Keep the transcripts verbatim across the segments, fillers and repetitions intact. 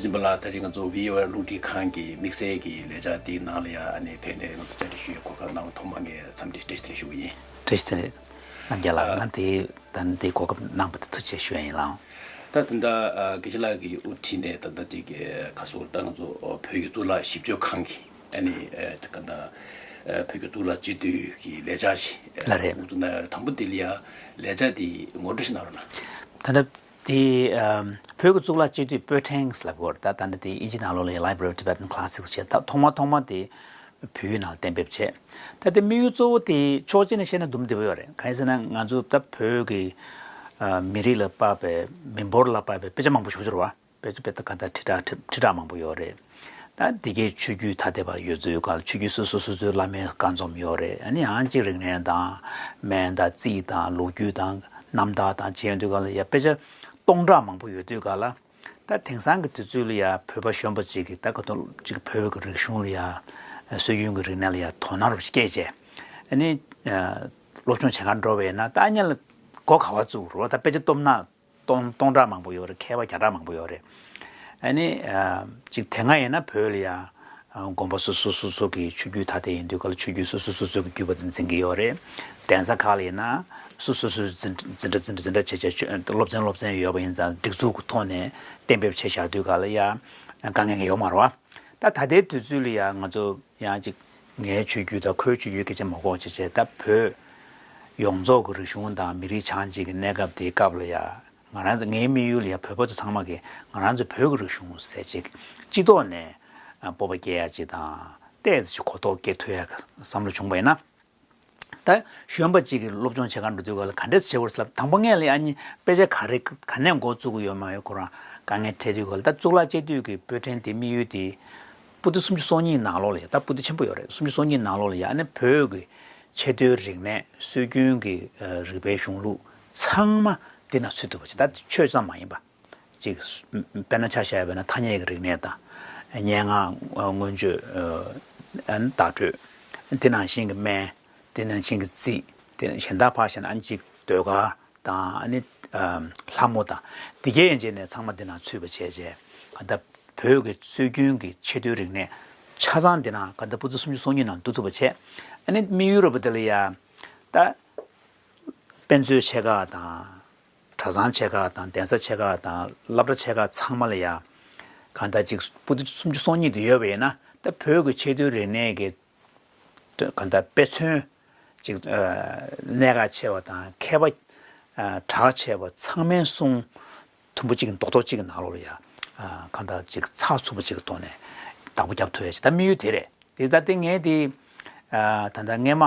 སྦྱིན་པ་ལགས། ད་རེས་ང་ཚོ་བྷི་ཨོ་ཨེ་རླུང་འཕྲིན་ཁང་གི་དམིགས་བསལ་གྱི་ལས་འཆར་འདིའི་ནང་ལ་ཡང་ཨ་ནི་ཕེབས་ནས་ང་ཚོ་བཅར་འདྲི་ཞུ་ཡའི་གོ་སྐབས་གནང་བ་ཐོག་མར་ངས་འཚམས་འདྲི་བཀྲ་ཤིས་བདེ་ལེགས་ཞུ་གི་ཡིན། བཀྲ་ཤིས་བདེ་ལེགས་རྣམ་རྒྱལ་ལགས། ཨ། ང་དེ་ད་འདི་གོ་སྐབས་གནང་བ་དེ་ཐུགས་རྗེ་ཆེ་ཞུ་ཡ་ཡིན་ལགས། ད་ད་ལྟ་ཨ་དགེ་བཤེས་ལགས་ཀྱིས་དབུ་ཁྲིད་ནས་ད་ལྟ་དེ་ག་ཚོད་ད་ང་ཚོ་བོད་ཀྱི་གཙུག་ལག་ཞིབ་དཔྱོད་ཁང་གི་ཨ་ནི་ཨ་ག་ད་ཨ་བོད་ཀྱི་གཙུག་ལག་སྤྱི་འཐུས་ཀྱི་ལས་འཆར་ཞིག་ལགས་རེད། འགོ་འཛུགས་གནང་ཡོད་རེད། དང་པོ་དེ་ལ་ཡ་ལས་འཆར་དེ་ངོ་སྤྲོད་ཞིག་གནང་རོགས་གནང་། ད་ལྟ་དེ་ཨམ་བོད་ཀྱི་གཙུག་ལག་སྤྱི་འཐུས་པོད་ཕྲེང་ཟེར་ལབ་དགོས་རེད། ད་ད་ལྟ་དེ་དབྱིན་ཇིའི་ནང་ལོགས་ལ་Library of Tibetan Classics ཞེས་ད་ཐོག་མ་ཐོག་མ་དེ་བོད་ཡིག་ནང་ལ་གཏན་འབེབས་བྱས། ད་དེ་དམིགས་ཡུལ་གཙོ་བོ་དེ་ཕྱོགས་གཅིག་ནས་བཤད་ན་འདུམ་བདེ་པོ་ཡོད་རེད། གང་ཡིན་ཟེར་ན་ང་ཚོ་ད་བོད་ཀྱི་ཨ་མི་རིགས་ལ་དཔག་པའི་མི་འབོར་ལ་དཔག་པའི་དཔེ་ཆ་མང་པོ་ཞེ་པོ་ཅིག་ཡོད་རེད་བ། དཔེ་ཆ་དཔེ་ད་ག་ད་ཁྲི་ཕྲག་ཁྲི་ཁྲི་ཕྲག་མང་པོ་ཡོད་རེད། ད་དེ་གའི་ཆོས་བརྒྱུད་ཐ་དད་པ་ཡོད་ཚུལ་སྒང་ལ་ཆོས་བརྒྱུད་སོ་སོ་སོ་སོའི་བླ་མའི་བཀའ་རྩོམ་ཡོད་རེད། ཨ་ནི་ཡང་གཅིག་རིག་གནས་དང་སྨན་དང་རྩིས་དང་ལོ་རྒྱུས་དང་རྣམ་ཐར་དང་བྱས་ཡོང་དུས་སྒང་ལ་ཡ་དཔེ་ཆ་སྟོང་ཕྲག་མང་པོ་ཡོད་དུས་སྒང་ལ། ད་དེང་སང་གི་དུས་ཚོད་ལ་ཡ་བོད་པ་གཞོན་པ་ཅིག་གིས་ད་ག་དུས་ཅིག་བོད་ཀྱི་རིག་གཞུང་ལ་ཡ་སྲོལ་རྒྱུན་གྱི་རིག་གནས་ལ་ཡ་དོ་སྣང་རུ་སྐྱེས་བྱས། ཨ་ནི་ཨ་སློབ་སྦྱོང་བྱེད་གར་འགྲོ་བས་ན་ད་ཨ་ནི་ལ་མགོ་ག་པར་བཙུགས་རོགས། ད་དཔེ་ཆ་སྟོང་ཕྲག་སྟོང་སྟོང་ཕྲག་མང་པོ་ཡོད་རེད། མཁས་པ་བརྒྱ་ཕྲག་མང་པོ་ཡོད་རེད། ཨ་ནི་ཨ་ཅིག་དེ་སྔ་ཡིན་ན་བོད་ལ་ཡ་ཨ་དགོན་པ་སོ་སོ་སོ་སོ་གི་ཆོས་བརྒྱུད་ཐ་དད་ཡིན་དུས་སྒང་ལ་ཆོས་བརྒྱུད་སོ་སོ་སོ་སོ་གི་བརྒྱུད་པ་དེ་འཛིན་གྱི་ཡོད་རེད། གདན་ས་ཁག་ལ་ཡིན་ན་སོ་སོ་སོ་འཛིན་འཛིན་གྲྭ་འཛིན་གྲྭ་འཛིན་གྲྭ་བྱས་བྱས་ཆོས་སློབ་ཚན་སློབ་ཚན་ཡོད་པ་ཡིན་ཙང་སྒྲིག་འཛུགས་ཀྱི་ཐོག་ནས་གཏན་འབེབས་བྱས་བཞག་དུས་སྒང་ལ་ཡ་དཀའ་ངལ་ཡོད་མ་རེད་བ། ད་ད་ལྟའི་དུས་ཚོད་ལ་ཡ་ང་ཚོ་ཡང་ཅིག་ངའི་ཆོས་བརྒྱུད་དང་ཁོའི་ཆོས་བརྒྱུད་སྐད་ཆ་མ་གོ་བྱས་བྱས་ད་བོད་ཡོངས་རྫོགས་ཀྱི་རིག་གཞུང་དང་མི་རིགས་ཆགས་འཇིག་གི་གནས་སྐབས་དེའི་སྐབས་ལ་ཡ། ང་རང་ཚོ་ངའི་དམིགས་ཡུལ་ལ་ཡ་བོད་པ་ཚོ་ཚང་མ་གིས་ང་རང་ཚོ་བོད་ཀྱི་རིག་གཞུང་ཟེར་ཅིག་སྤྱི་ཐོག་ནས་ཨ་སྤོབས་པ་སྐྱེ་ཡ་ཅིག་དང་ཏོག་ཙམ་ཅིག་གོ་རྟོགས་སྐྱེ་ཐུབ་ཡ་བསམ་བློ་བྱུང་བ་ཡིན་ན། ད་གཞོན་པ་ཅིག་གིས་སློབ་སྦྱོང་བྱེད་གར་འགྲོ་དུས་སྒང་ལ་ག་འདྲས་བྱེད་དགོས་ལབ། དང་པོ་ངས་ལ་ཡ་ཨ་ནི་དཔེ་ཆ་ག་རེ་ག་ནས་འགོ་བཙུགས་ཀྱི་ཡོད་མ་ཡོད་ཁོ་རང་དཀའ་ངལ་འཕྲད་དུས་སྒང་ལ། ད་གཙུག་ལག་སྤྱི་འཐུས་ཀྱི་པོད་ཕྲེང་དེ་དམིགས་ཡུལ་དེ་སྤུ་མདའ་སུམ་ཅུ་སོ་གཉིས་ནང་ལོགས་ལ་ཡ། ད་སྤུ་མདའ་ཆེན་པོ་ཡོད་རེད། སུམ་ཅུ་སོ་གཉིས་ནང་ལོགས་ལ་ཡ་ཨ་ནི་བོད་ཀྱི་ཆེས་མཐོའི་རིག་གནས་སྲོལ་རྒྱུན་གྱི་ཨ་རིག་པའི་གཞུང་ལུགས་ཚང་མ་འདི་ན་ཚུད་ཐུབ་པ་ཅིག་ད་ཆོས་ཙམ་མ་ཡིན་པ་ཅིག་དཔེར་ན་ཆ་བཞག་པ་ཡིན་ན་ཐ་སྙད་ཀྱི་རིག་གནས་དང་། སྙན་ངག་མངོན་བརྗོད། ཨ་ནི་བརྡ་སྤྲོད། འདི་ནང་བཞིན་གྱི་སྨན། འདི་ནང་བཞིན་གྱི་རྩིས། དེ་གཞན་དག་ཕར་བཞག་ན་ཨ་ནི་ཅིག་ཟློས་གར་དང་ཨ་ནི་ཨ་ལྷ་མོ་དང་འདི་གའི་ཡན་ཆད་ནས་ཚང་མ་འདི་ནང་ཚུད་པ་བྱས་བྱས། ག་ད་བོད་ཀྱི་སྲོལ་རྒྱུན་གྱི་ཆེས་མཐོའི་རིག་གནས་ཆ་ཚང་འདི་ནང་ག་ད་སྤུ་མདའ་སུམ་ཅུ་སོ་གཉིས་ནང་བསྡུ་ཐུབ་པ་བྱས། ཨ་ནི་དམིགས་ཡུལ་རེད་པ། དེ་ལ་ཡ་ད་དཔེ་མཛོད་ཆེ་ཁག་དང་། གྲྭ་ཚང་ཆེ་ཁག་དང་གདན་ས་ཆེ་ཁག་དང་སློབ་གྲྭ་ཆེ་ཁག་ཚང་མ་ལ་ཡ་གང་ལྟར་ཅིག་སྤུ་མདའ་སུམ་ཅུ་སོ་གཉིས་དེ་ཡོད་པ་ཡིན་ན། ད་བོད་ཀྱི་ཆེས་མཐོའི་རིག་གནས་ཀྱི་གང་ལྟར་དཔེ་མཚོན་ཅིག་ཨ་གནད་འགག་ཆེ་བ་དང་མཁས་པ་ཨ་གྲགས་ཆེ་བ་ཚང་མའི་གསུང་དུམ་བུ་གཅིག་གི་རྡོག་རྡོག་གཅིག་གི་ནང་ལོགས་ལ་ཡ་ཨ་གང་ལྟར་ཅིག་ཚགས་ཚུད་པོ་གཅིག་གི་ཐོག་ནས་བདག་པོ་རྒྱབ་ཐུབ་ཡ་ཅིག་ད་དམིགས་ཡུལ་དེ་རེད། དེ་ད་ལྟ་ངས་དེ་ཨ་ད་ལྟ་སྔས་མ།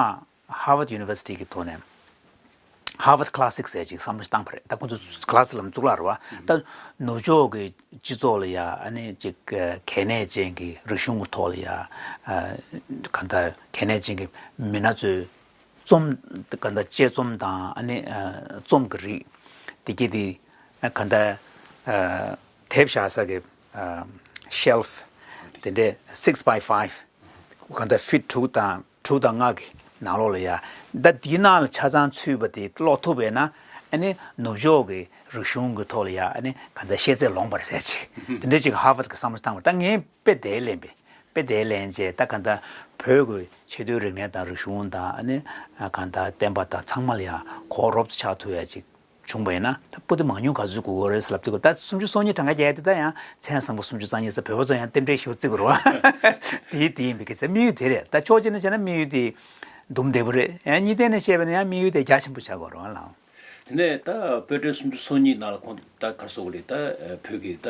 Harvard University གི་ཐོག་ནས་Harvard Classics ཟེར་ཅིག་བསམ་བློ་བཏང་པ་རེད། ད་ཁོང་ཚོ་Classics ལབ་ན་གཙུག་ལག་རེད་བ། ད་ནུབ་ཕྱོགས་ཀྱི་སྤྱི་ཚོགས་ལ་ཡ་ཨ་ནི་ཅིག་གལ་གནད་ཅན་གྱི་རིག་གཞུང་གི་ཐོག་ལ་ཡ་གང་ལྟར་གལ་གནད་ཅན་གྱི་མི་སྣ་ཚོའི་རྩོམ་གང་ལྟར་དཔྱད་རྩོམ་དང་ཨ་ནི་རྩོམ་གྱི་རིགས་དེ་གྱད་དེ་གང་ལྟར་དེབ་བཞག་ས་གི་shelf དེ་འདྲའི་six by five གང་ལྟར་feet དྲུག་དང་། དྲུག་དང་ལྔ་གི་ནང་ལོགས་ལ་ཡ། ད་འདིའི་ནང་ལ་ཆ་ཚང་ཚུད་པ་དེ་ཀློག་ཐུབ་པས་ན་ཨ་ནི་ནུབ་ཕྱོགས་ཀྱི་རིག་གཞུང་གི་ཐོག་ལ་ཡ་ཨ་ནི་གང་ལྟར་ཤེས་ཚད་ལོངས་པ་རེད་ཟེར་ཅིག་དེ་འདྲ་ཅིག་Harvard གི་བསམ་བློ་བཏང་བ། ད་ངས་དཔེ་དེབ་ལེན་པས། དཔེ་དེབ་ལེན་རྗེས་ད་གང་ལྟར་བོད་ཀྱི་ཆེས་མཐོའི་རིག་གནས་དང་རིག་གཞུང་དང་ཨ་ནི་གང་ལྟར་བསྟན་པ་དང་ཚང་མ་ལ་ཡ་གོ་རོབ་ཏུ་ཆགས་ཐུབ་ཡ་ཅིག་བྱུང་བ་ཡིན་ན་ད་སྤུ་མདའ་མང་ཉུང་ག་ཚོད་དགོས་ཀྱི་རེད་ཟེར་ལབ་དུས་སྐབས། ད་སུམ་ཅུ་སོ་གཉིས་གྲངས་ཀ་རྒྱག་ཡ་དེ་ད་ཡང་མཚན་བཟང་པོ་སུམ་ཅུ་རྩ་གཉིས་ཟེར་བོད་པ་ཚོ་ཡང་རྟེན་འབྲེལ་ཞིག་བརྩི་དགོས་རེད་བ། དེ་དེ་ཡིན་པའི་གི་ཚེ་དམིགས་ཡུལ་དེ་རེད། ད་ཕྱོགས་གཅིག་ནས་བྱས་ན་དམིགས་ཡུལ་དེ་འདུམ་བདེ་པོ་རེད། ཡང་གཉིས་ཐད་ནས་བཤད་པ་ན་ཡང་དམིགས་ཡུལ་དེ་རྒྱ་ཆེན་པོ་ཆགས་དགོས་རེད་བ་ལགས། དེ་ནས་ད་པོད་ཕྲེང་སུམ་ཅུ་སོ་གཉིས་ནང་ལ་ཁོང་ད་ག་རེ་ཟེར་དགོས་རེད། ད་བོད་ཀྱི་ད་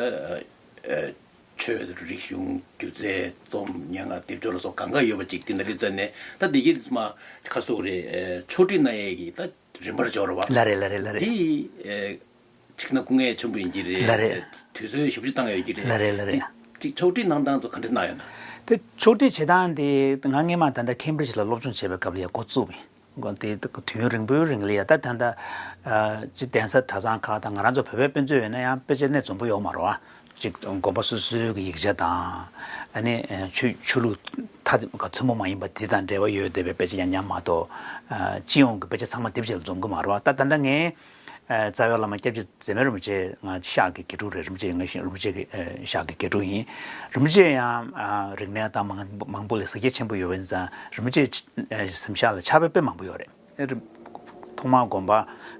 ཆོས་རིག་གཞུང་སྒྱུ་རྩལ་རྩོམ་སྙན་ངག་སྡེབ་སྦྱོར་ལ་སོགས་གང་ག་ཡོད་པ་ཅིག་དེ་འདྲ་རེད་ཙང་ནས་ད་འདི་གི་མ་ག་རེ་ཟེར་དགོས་རེད། ཕྱོགས་སྒྲིག་གནང་ཡས་ཀྱི་ད། རིམ་པར་འབྱོར་བ། ལགས་རེད། ལགས་རེད། ལགས་རེད། འདི་ཨེ་གཅིག་ན་སྐུ་ངལ་ཆེན་པོ་ཡིན་གྱི་རེད། ལགས་རེད། དུས་ཚོད་ཞེ་པོ་ཅིག་བཏང་ཡོད་ཀྱི་རེད། ལགས་རེད། ལགས་རེད། འདི་ཅིག་ཕྱོགས་སྒྲིག་གནང་སྟངས་ཚོ་ག་འདྲ་གནང་ཡོད་ན། དེ་ཕྱོགས་སྒྲིག་བྱེད་སྟངས་དེ་ང་སྔས་མ་ད་ལྟ་Cambridge ལ་སློབ་སྦྱོང་བྱེད་པའི་སྐབས་ལ་ཡ་འགོ་བཙུགས་པ་ཡིན། དེ་དུས་ཡུན་རིང་པོའི་རིང་ལ་ཡ་ད་ད་ལྟ་ཨ་སྤྱི་གདན་ས་གྲྭ་ཚང་ཁག་དང་ང་རང་ཚོ་བོད་པའི་དཔེ་མཛོད་ཡོད་ན་ཡང་དཔེ་ཆ་གནས་འཛོམས་པོ་ཡོད་མ་རེད་བ། ཅིག་དགོན་པ་སོ་སོའི་གི་ཡིག་ཆ་དང་། ཨ་ནི་ཆོས་ཆོས་ལུགས་ཐ་ག་ཐུན་མོང་མ་ཡིན་པ་དེ་དང་འབྲེལ་བ་ཡོད་བསྡད་པའི་དཔེ་ཆ་ཡང་མཉམ་མ་གཏོགས། སྤྱི་ཡོངས་ཀྱི་དཔེ་ཆ་ཚང་མ་དེབ་ཅིག་ལ་འཛོམས་ཀྱི་མ་རེད་བ། ད་ད་ལྟ་ངས་ རྩ་བའི་བླ་མ་སྐྱབས་རྗེ་འཛད་མེད་རིན་པོ་ཆེ་ང་ཤག་གི་དགེ་ཕྲུག་རེད། རིན་པོ་ཆེ་ང་ཤག་རིན་པོ་ཆེ་གི་ཤག་གི་དགེ་ཕྲུག་ཡིན། རིན་པོ་ཆེ་ཡང་རིག་གནས་དང་མང་མང་པོ་ལ་གཟི་བརྗིད་ཆེན་པོ་ཡོད་པ་ཡིན་ཙང་རིན་པོ་ཆེ་གཟིམ་ཤག་ལ་ཕྱག་དཔེ་དཔེ་མང་པོ་ཡོད་རེད། ཐོག་མར་དགོན་པ་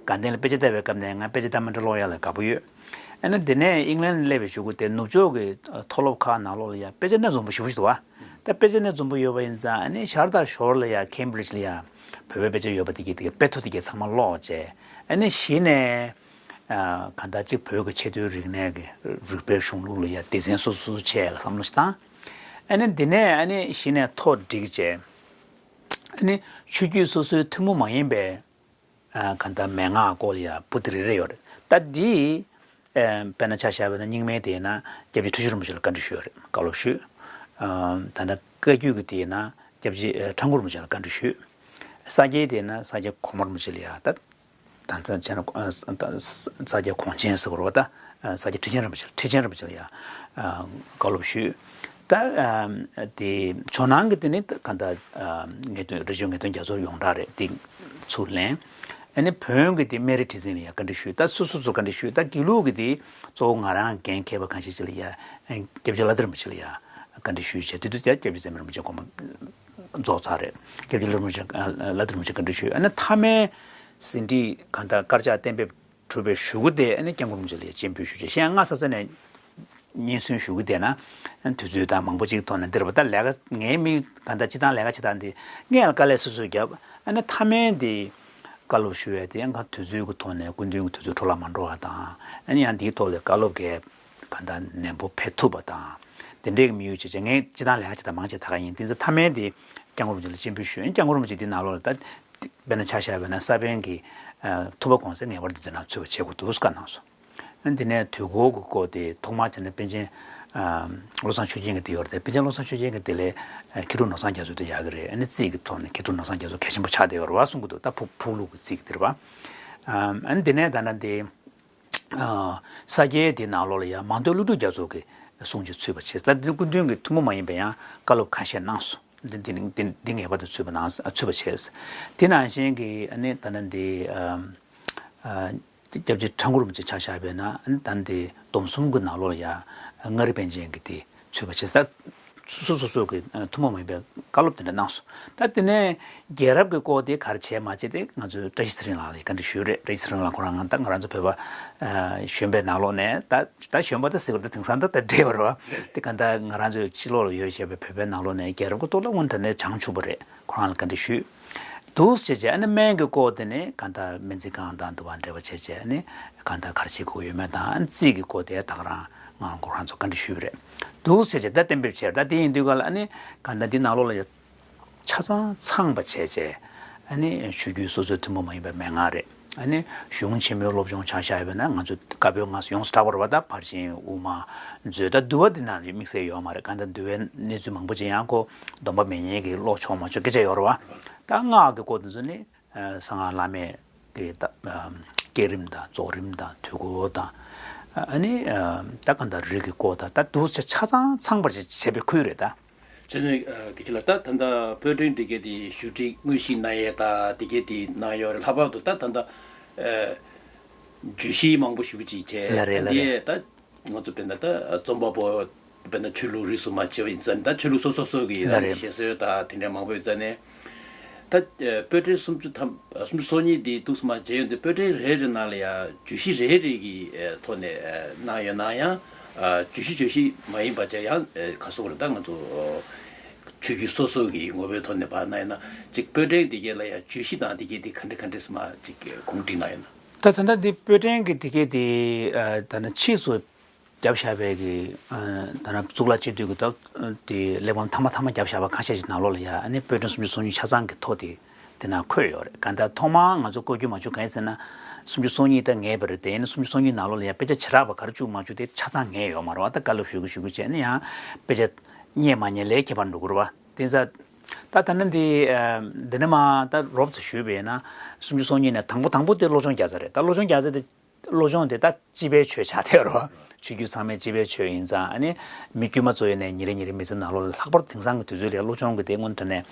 དགའ་ལྡན་ལ་དཔེ་ཆ་ལྟ་བའི་སྐབས་ནས་ང་དཔེ་ཆ་ལྟ་མ་འདྲ་ཀློག་ཡག་ལ་དགའ་པོ་ཡོད། ཨ་ནི་དེ་ནས་ཨིང་ལན་སླེབས་པའི་གཞུག་གུ་དེ་ནུབ་ཕྱོགས་ཀྱི་མཐོ་སློབ་ཁག་ནང་ལོགས་ལ་ཡང་དཔེ་ཆ་སྣ་འཛོམས་པོ་ཞེ་པོ་ཞིག་འདུག་བ། ད་དཔེ་ཆ་སྣ་འཛོམས་པོ་ཡོད་པ་ཡིན་ཙང་ཨ་ནི་ཞར་དང་ཞོར་ལ་ཡང་ཁེམ་བྷི་རིཇ་ལ་ཡང་བོད་པའི་དཔེ་ཆ་ཡོད་པ་དེ་གས་དེ་གས་དཔེ་ཐོ་དེ་གས་ཚང་མ་ཀློག་བྱས། ཨ་ནི་གཞི་ནས་གང་ལྟར་གཅིག་བོད་ཀྱི་ཆེས་མཐོའི་རིག་གནས་ཀྱི་རིག་པའི་གཞུང་ལུགས་ལ་ཡང་སྡེ་ཚན་སོ་སོ་བྱས་ལ་བསམ་བློ་ཞིག་བཏང་། ཨ་ནི་འདི་ནས་ཨ་ནི་གཞི་ནས་ཐོ་བསྒྲིགས་བྱས། ཨ་ནི་ཆོས་བརྒྱུད་སོ་སོའི་ཐུན་མོང་མ་ཡིན་པའི་གང་ལྟར་མན་ངག་སྐོར་ལ་ཡང་པོ་ཏི་རེ་རེ་ཡོད་རེད། ད་འདི་དཔེར་ན་ཆ་བཞག་པ་ན་རྙིང་མའི་དེ་ཡིན་ན་སྐྱབས་རྗེ་ཁྲི་བྱང་རིན་པོ་ཆེ་ལ་བཀའ་འདྲི་ཞུས་ཡོད་རེད། བཀའ་སློབ་ཞུས། ད་ལྟ་བཀའ་བརྒྱུད་ཀྱི་དེ་ཡིན་ན་སྐྱབས་རྗེ་ཁྲ་འགུ་རིན་པོ་ཆེ་ལ་བཀའ་འདྲི་ཞུས། ས་སྐྱའི་དེ་ཡིན་ན་ས་སྐྱ་གོང་མ་རིན་པོ་ཆེ་ལ་ཡང་ད་ད་ཚ་བྱས་ན་ས་སྐྱ་གོང་ཆེན་ཟེར་བ་རེད་བ། ད་ས་སྐྱ་ཁྲི་ཆེན་རིན་པོ་ཆེ་ཁྲི་ཆེན་རིན་པོ་ཆེ་ལ་ཡང་བཀའ་སློབ་ཞུས། ད་དེ་ཇོ་ནང་གི་དེ་ནི་གང་ལྟར་ངེས་དོན་རི་ཆོས་ངེས་དོན་རྒྱ་མཚོ་ཡོངས་གྲགས་རེད། དེ་ཚུར་ལེན། ཨ་ནི་བོན་གྱི་དེ་སྨན་རི་ཁྲི་འཛིན་ལ་ཡང་བཀའ་འདྲི་ཞུས། ད་སོ་སོ་སོ་བཀའ་འདྲི་ཞུས། ད་དགེ་ལུགས་ཀྱི་དེ་གཙོ་བོ་ང་རང་འགན་འཁྱེར་བ་གང་ཞིག་ཅིག་ལ་ཡང་སྐྱབས་རྗེ་བླ་དེ་རིན་པོ་ཆེ་ལ་ཡང་བཀའ་འདྲི་ཞུས་བྱས། དེ་དུས་ཡང་སྐྱབས་རྗེ་འཛད་མེད་རིན་པོ་ཆེ་དགོངས་པ་རྫོགས་ཚར་རེད། སྐྱབས་རྗེ་བླ་རིན་པོ་ཆེ་བླ་དེ་རིན་པོ་ཆེ་བཀའ་འདྲི་ཞུས། ཨ་ནི་མཐའ་མའི་ཟིན་བྲིས་གང་ལྟར་དཀར་ཆག་གཏན་འབེབས་གྲུབ་པའི་གཞུག་གུ་དེ་ཨ་ནི་སྐྱབས་མགོན་རིན་པོ་ཆེ་ལ་སྤྱན་འབུལ་ཞུ་ཆེད་གཞན་ང་ས་ས་ནས་སྙན་སེང་ཞུ་གི་བསྡད་ན་དུས་ཚོད་དང་མང་པོ་ཅིག་ཐོག་ནས་འདིར་བ་ད་ལས་ཀ་ངའི་མི་གང་ལྟར་སྤྱི་བཏང་ལས་ཀ་བྱེད་སྟངས་འདི་སྔས་ལ་དཀའ་ལས་སོ་སོས་བརྒྱབ། ཨ་ནི་མཐའ་མའི་འདི་བཀའ་སློབ་ཞུ་བའི་དེ་ཡང་དུས་ཚོད་ཀྱི་ཐོག་ནས་སྐུ་མདུན་གྱི་དུས་ཚོད་འཕྲོ་བརླག་མ་འགྲོ་བ་དང་། ཨ་ནི་ཡང་འདིའི་ཐོག་ལ་བཀའ་སློབ་གས་གང་ལྟར་ནན་པོ་ཕེབས་ཐུབ་པ་དང་། དེ་འདྲའི་དམིགས་ཡུལ་བྱས་བྱས་ངས་སྤྱི་བཏང་ལས་ཀ་བྱེད་སྟངས་མང་ཆེ་ད་ག་ཡིན། དེ་ཚོ་མཐའ་མའི་འདི་སྐྱབས་མགོན་རིན་པོ་ཆེ་ལ་སྤྱན་འབུལ་ཞུ་ཡིན། སྐྱབས་མགོན་རིན་པོ་ཆེ་འདི་ནང་ལོགས་ལ་ད། དཔེར་ན་ཆ་བཞག་པ་ན་ས་པཎ་གྱི་ཐུབ་པ་དགོངས་གསལ་ངེས་པར་དུ་འདི་ནང་ཚུད་པ་བྱེད་དགོས་འདུག་བཀའ་གནང་སོང་། ཨ་ནི་དེ་ནས་དུས་འཁོར་གྱི་སྐོར་དེ་ཐོག་མར་བྱས་ན་པཎ་ཆེན་བློ་བཟང་ཆོས་རྒྱན་གྱི་དེ་ཡོད་རེད་དེ། པཎ་ཆེན་བློ་བཟང་ཆོས་རྒྱན་གྱི་དེ་ལས་མཁས་གྲུབ་ནོར་བཟང་རྒྱ་མཚོ་དེ་ཡག་གི་རེད། ཨ་ནི་རྩིས་ཀྱི་ཐོག་ནས་མཁས་གྲུབ་ནོར་བཟང་རྒྱ་མཚོ་གལ་ཆེན་པོ་ཆགས་བསྡད་ཡོད་རེད་བ་གསུང་གི་འདུག་ད་ཕུགས་ཕུགས་ལུགས་ཀྱི་རྩིས་ཀྱི་དེ་རེད་བ། ཨ་ནི་དེ་ནས་ད་ལྟ་འདི་ས་སྐྱའི་དེ་ནང་ལོགས་ལ་ཡང་མང་སྟོན་ཀླུ་སྒྲུབ་རྒྱ་མཚོ་གི་གསུང་ཆོས་ཚུད་པ་བྱས། ད་འདི་སྐུ་མདུན་གྱི་ཐུན་མོང་མ་ཡིན་པའི་ཡང་བཀའ་སློབ་ཁ་ཤས་གནང་སོང་། འདི་འདི་འདི་འདི་ངེས་པར་དུ་ཚུད་པ་གནང་ཚུད་པ་བྱས། དེ་ནང་བཞིན་གྱི་ཨ་ནི་ད་ནི་འདི་ཨམ་ཨ་སྐྱབས་རྗེ་ཁྲ་འགུ་རིན་པོ་ཆེ་ཆ་བཞག་པས་ན། ཨ་ནི་ད་ནི་འདི་སྡོམ་གསུམ་གྱི་ནང་ལོགས་ལ་ཡང་མངའ་རིས་པཎ་ཆེན་གྱི་དེ་ཚུད་པ་བྱས། ད་སོ་སོ་སོ་གི་ཨ་ཐུན་མོང་མ་ཡིན་པའི་བཀའ་སློབ་དེ་འདྲ་གནང་སོང་། ད་དེ་ནས་རྒྱལ་རབས་ཀྱི་སྐོར་དེ་ག་རེ་བྱས་མ་བྱས་དེ་ང་ཚོས་བཀྲ་ཤིས་ཚེ་རིང་ལགས་ལ་བཀའ་འདྲི་ཞུས་རེད། བཀྲ་ཤིས་ཚེ་རིང་ལགས་ཁོ་རང་ད་ང་རང་ཚོ་བོད་པ་ཨ་གཞོན་པའི་ནང་ལོགས་ནས་ད། ད་གཞོན་པ་ད་ཟེར་བ་ད་དེང་སང་ད་ད་འདྲེས་པ་རེད་བ། དེ་ག་ད་ང་རང་ཚོའི་ཕྱི་ལོགས་ལ་ཡོད་བཞག་པའི་བོད་པའི་ནང་ལོགས་ནས་རྒྱལ་རབས་ཀྱི་ཐོག་ལ་དངོས་གནས་དྲང་གནས་བྱང་ཆུབ་པ་རེད། ཁོ་རང་ལ་བཀའ་འདྲི་ཞུས་འདུག་ཟེར་བྱས། ཨ་ནི་སྨན་གྱི་སྐོར་དེ་ནི་ག་ད་སྨན་རྩིས་ཁང་དང་དུ་བ་འབྲེལ་བ་བྱས་བྱས། ཨ་ནི་ག་ད་ག་རེ་བྱེད་དགོས་ཡོད་མེད་དང་། ཨ་ནི་རྩིས་ཀྱི་སྐོར་དེ་ད་ག་རང་ང་ཁོ་རང་ཚོ་བཀའ་འདྲི་ཞུས་པ་རེད་འདུག་ཟེར་བྱས། ད་གཏན་འབེབས་བྱས། ད་དེ་ཡིན་དུས་ག་ལ་ཨ་ནི་ག་ད་འདི་ནང་ལོགས་ལ་ཡོད། ཆ་ཚང་ཚང་བ་བྱས་བྱས། ཨ་ནི་ཆོས་བརྒྱུད་སོ་སོའི་ཐུན་མོང་མ་ཡིན་པའི་མན་ངག་རེད། ཨ་ནི་གཞུང་ཆེན་མོའི་སློབ་སྦྱོང་ཆ་བཞག་ཡོད་པ་ན་ང་ཚོ་བཀའ་པོད་ལྔ་ཡོངས་སུ་གྲགས་པ་རེད་བ། ད་ཕར་ཕྱིན་དབུ་མ་མཛོད་ད་འདུལ་བ་འདི་ནང་ལ་དམིགས་བསལ་ཡོད་མ་རེད། གང་ལྟར་འདུལ་བའི་གནས་ཚུལ་མང་པོ་ཅིག་ཡང་ཁོ་སྡོམ་པ་མེད་མཁན་གྱི་ཀློག་ཆོག་མ་ཆོག་སྐད་ཆ་ཡོད་རེད་བ། ད་སྔགས་ཀྱི་སྐོར་དེ་ཚོ་ནི་གསང་སྔགས་བླ་མེད་ཀྱི་ད་བསྐྱེད་རིམ་དང་རྫོགས་རིམ་དང་དུས་འཁོར་དང་། ཨ་ནི་ད་གང་ལྟར་རིགས་ཀྱི་སྐོར་དང་། ད་འདུག་ཆ་ཆ་ཚང་ཚང་བར་བྱས་པའི་ཁུལ་རེད་ད། བྱས་ཙང་ཨ་གི་ཅི་ལ་ད་ད་ལྟ་པོད་ཕྲེང་འདི་གའི་དེ་ཞུ་སྒྲིག་དངོས་གཞི་གནང་ཡས་ད་འདི་གའི་དེ་གནང་ཡོད་རེད། ལྷག་པར་དུ་ད་ད་ལྟ་ཨ་བརྗོད་གཞི་མང་པོ་ཞེ་པོ་ཅིག་བྱས། ལ་རེད་ལ་འདི་རེད། ད་ང་ཚོ་དཔེར་ན་ད་རྩོམ་པ་པོ་དཔེར་ན་ཆོས་ལུགས་རིས་སུ་མ་ཆད་པ་ཡིན་ཙང་ད་ཆོས་ལུགས་སོ་སོ་སོ་གི་ལ་རེད། བཤད་སྲོལ་ད་དེ་འདྲ་མང་པོ་ཡོད་ཙང་ནས། ད་ཨ་པོད་ཕྲེང་སུམ་ཅུ་ཐམ་སུམ་ཅུ་སོ་གཉིས་འདི་འདུག་སེ་མ་མཇལ་ཡོང་དུས་པོད་ཕྲེང་རེ་རེ་ནང་ལ་ཡང་བརྗོད་གཞི་རེ་རེ་གི་ཨ་ཐོག་ནས་ཨ་གནང་ཡོད་ན་ཡང་། ཨ་བརྗོད་གཞི་བརྗོད་གཞི་མ་ཡིན་པ་བྱས་ཡང་ཨ་ག་སོགས་རེད། ད་ང་ཚོ་ཆོས་བརྒྱུད་སོ་སོ་གི་ངོ་བོའི་ཐོག་ནས་ཕར་གནང་ཡོད་ན་ཅིག་པོད་ཕྲེང་འདི་གའི་ལ་ཡང་བརྗོད་གཞི་དང་འདི་གའི་འདི་ག་འདྲ་ག་འདྲ་སེ་མ་ཅིག་གོང་བསྒྲིགས་གནང་ཡོད་ན། ད་ད་ལྟ་འདི་པོད་ཕྲེང་གི་འདི་གའི་འདི་ཨ་ད་ནི་ཕྱིས་སུ་བརྒྱབ་བཞག་པའི་གི་ཨ་ད་ནི་གཙུག་ལག་སྤྱི་འཐུས་ཀྱི་ད་དེ་གླེགས་བམ་ཐ་མ་ཐ་མ་བརྒྱབ་བཞག་པ་ཁ་ཤས་ཤིག་ནང་ལོགས་ལ་ཡ་ཨ་ནི་པོད་ཕྲེང་སུམ་ཅུ་སོ་གཉིས་ཆ་ཚང་གི་ཐོ་དེ་དེ་ན་འཁོད་ཡོད་རེད། གང་ལྟར་ཐོག་མར་ང་ཚོ་བཀོད་རྒྱུ་མ་བྱུང་གང་ཡིན་ཟེར་ན། སུམ་ཅུ་སོ་གཉིས་ད་ངེས་པ་རེད་དེ། ཨ་ནི་སུམ་ཅུ་སོ་གཉིས་ནང་ལོགས་ལ་ཡ་དཔེ་ཆ་བྱེ་བྲག་པ་ག་རེ་བཅུག་མ་བཅུག་དེ་ཆ་ཚང་ངེས་ཡོད་མ་རེད་བ། ད་བཀའ་སློབ་ཞུ་གི་ཞུ་གི་བྱས་ནས་ཡང་དཔེ་ཆ་རྙེད་མ་རྙེད་ལས་ཁྱད་པར་འགྲོ་གི་རེད་བ། དེ་ཚ་ད་ད་ནི་འདི་འདི་ནས་མ་ད་རོབ་ཙམ་ཞུས་པ་ཡིན་ན། སུམ་ཅུ་སོ་གཉིས་ནས་དང་པོ་དང་པོ་དེ་བློ་སྦྱོང་རྒྱལ་ཚ་རེད། ད་བློ་སྦྱོང་རྒྱལ་ཚ་དེ། བློ་སྦྱོང་དེ་ད་སྤྱི་པའི་ཆོས་ཆགས་བསྡད་རོ། ཆོས་བརྒྱུད་ཚང་མའི་སྤྱི་པའི་ཆོས་ཡིན་ཙང་། ཨ་ནི་མི་དཀྱུས་མ་ཚོ་ཡིན་ནའི་ཉིན་རེ་ཉིན་རེ་མི་ཚེ་ནང་ལོགས་ལ་ལྷག་པར་དེང་སང་གི་དུས་ཚོད་ལ་བློ་སྦྱོང་གི་དེ་སྔོན་དུ་ནས་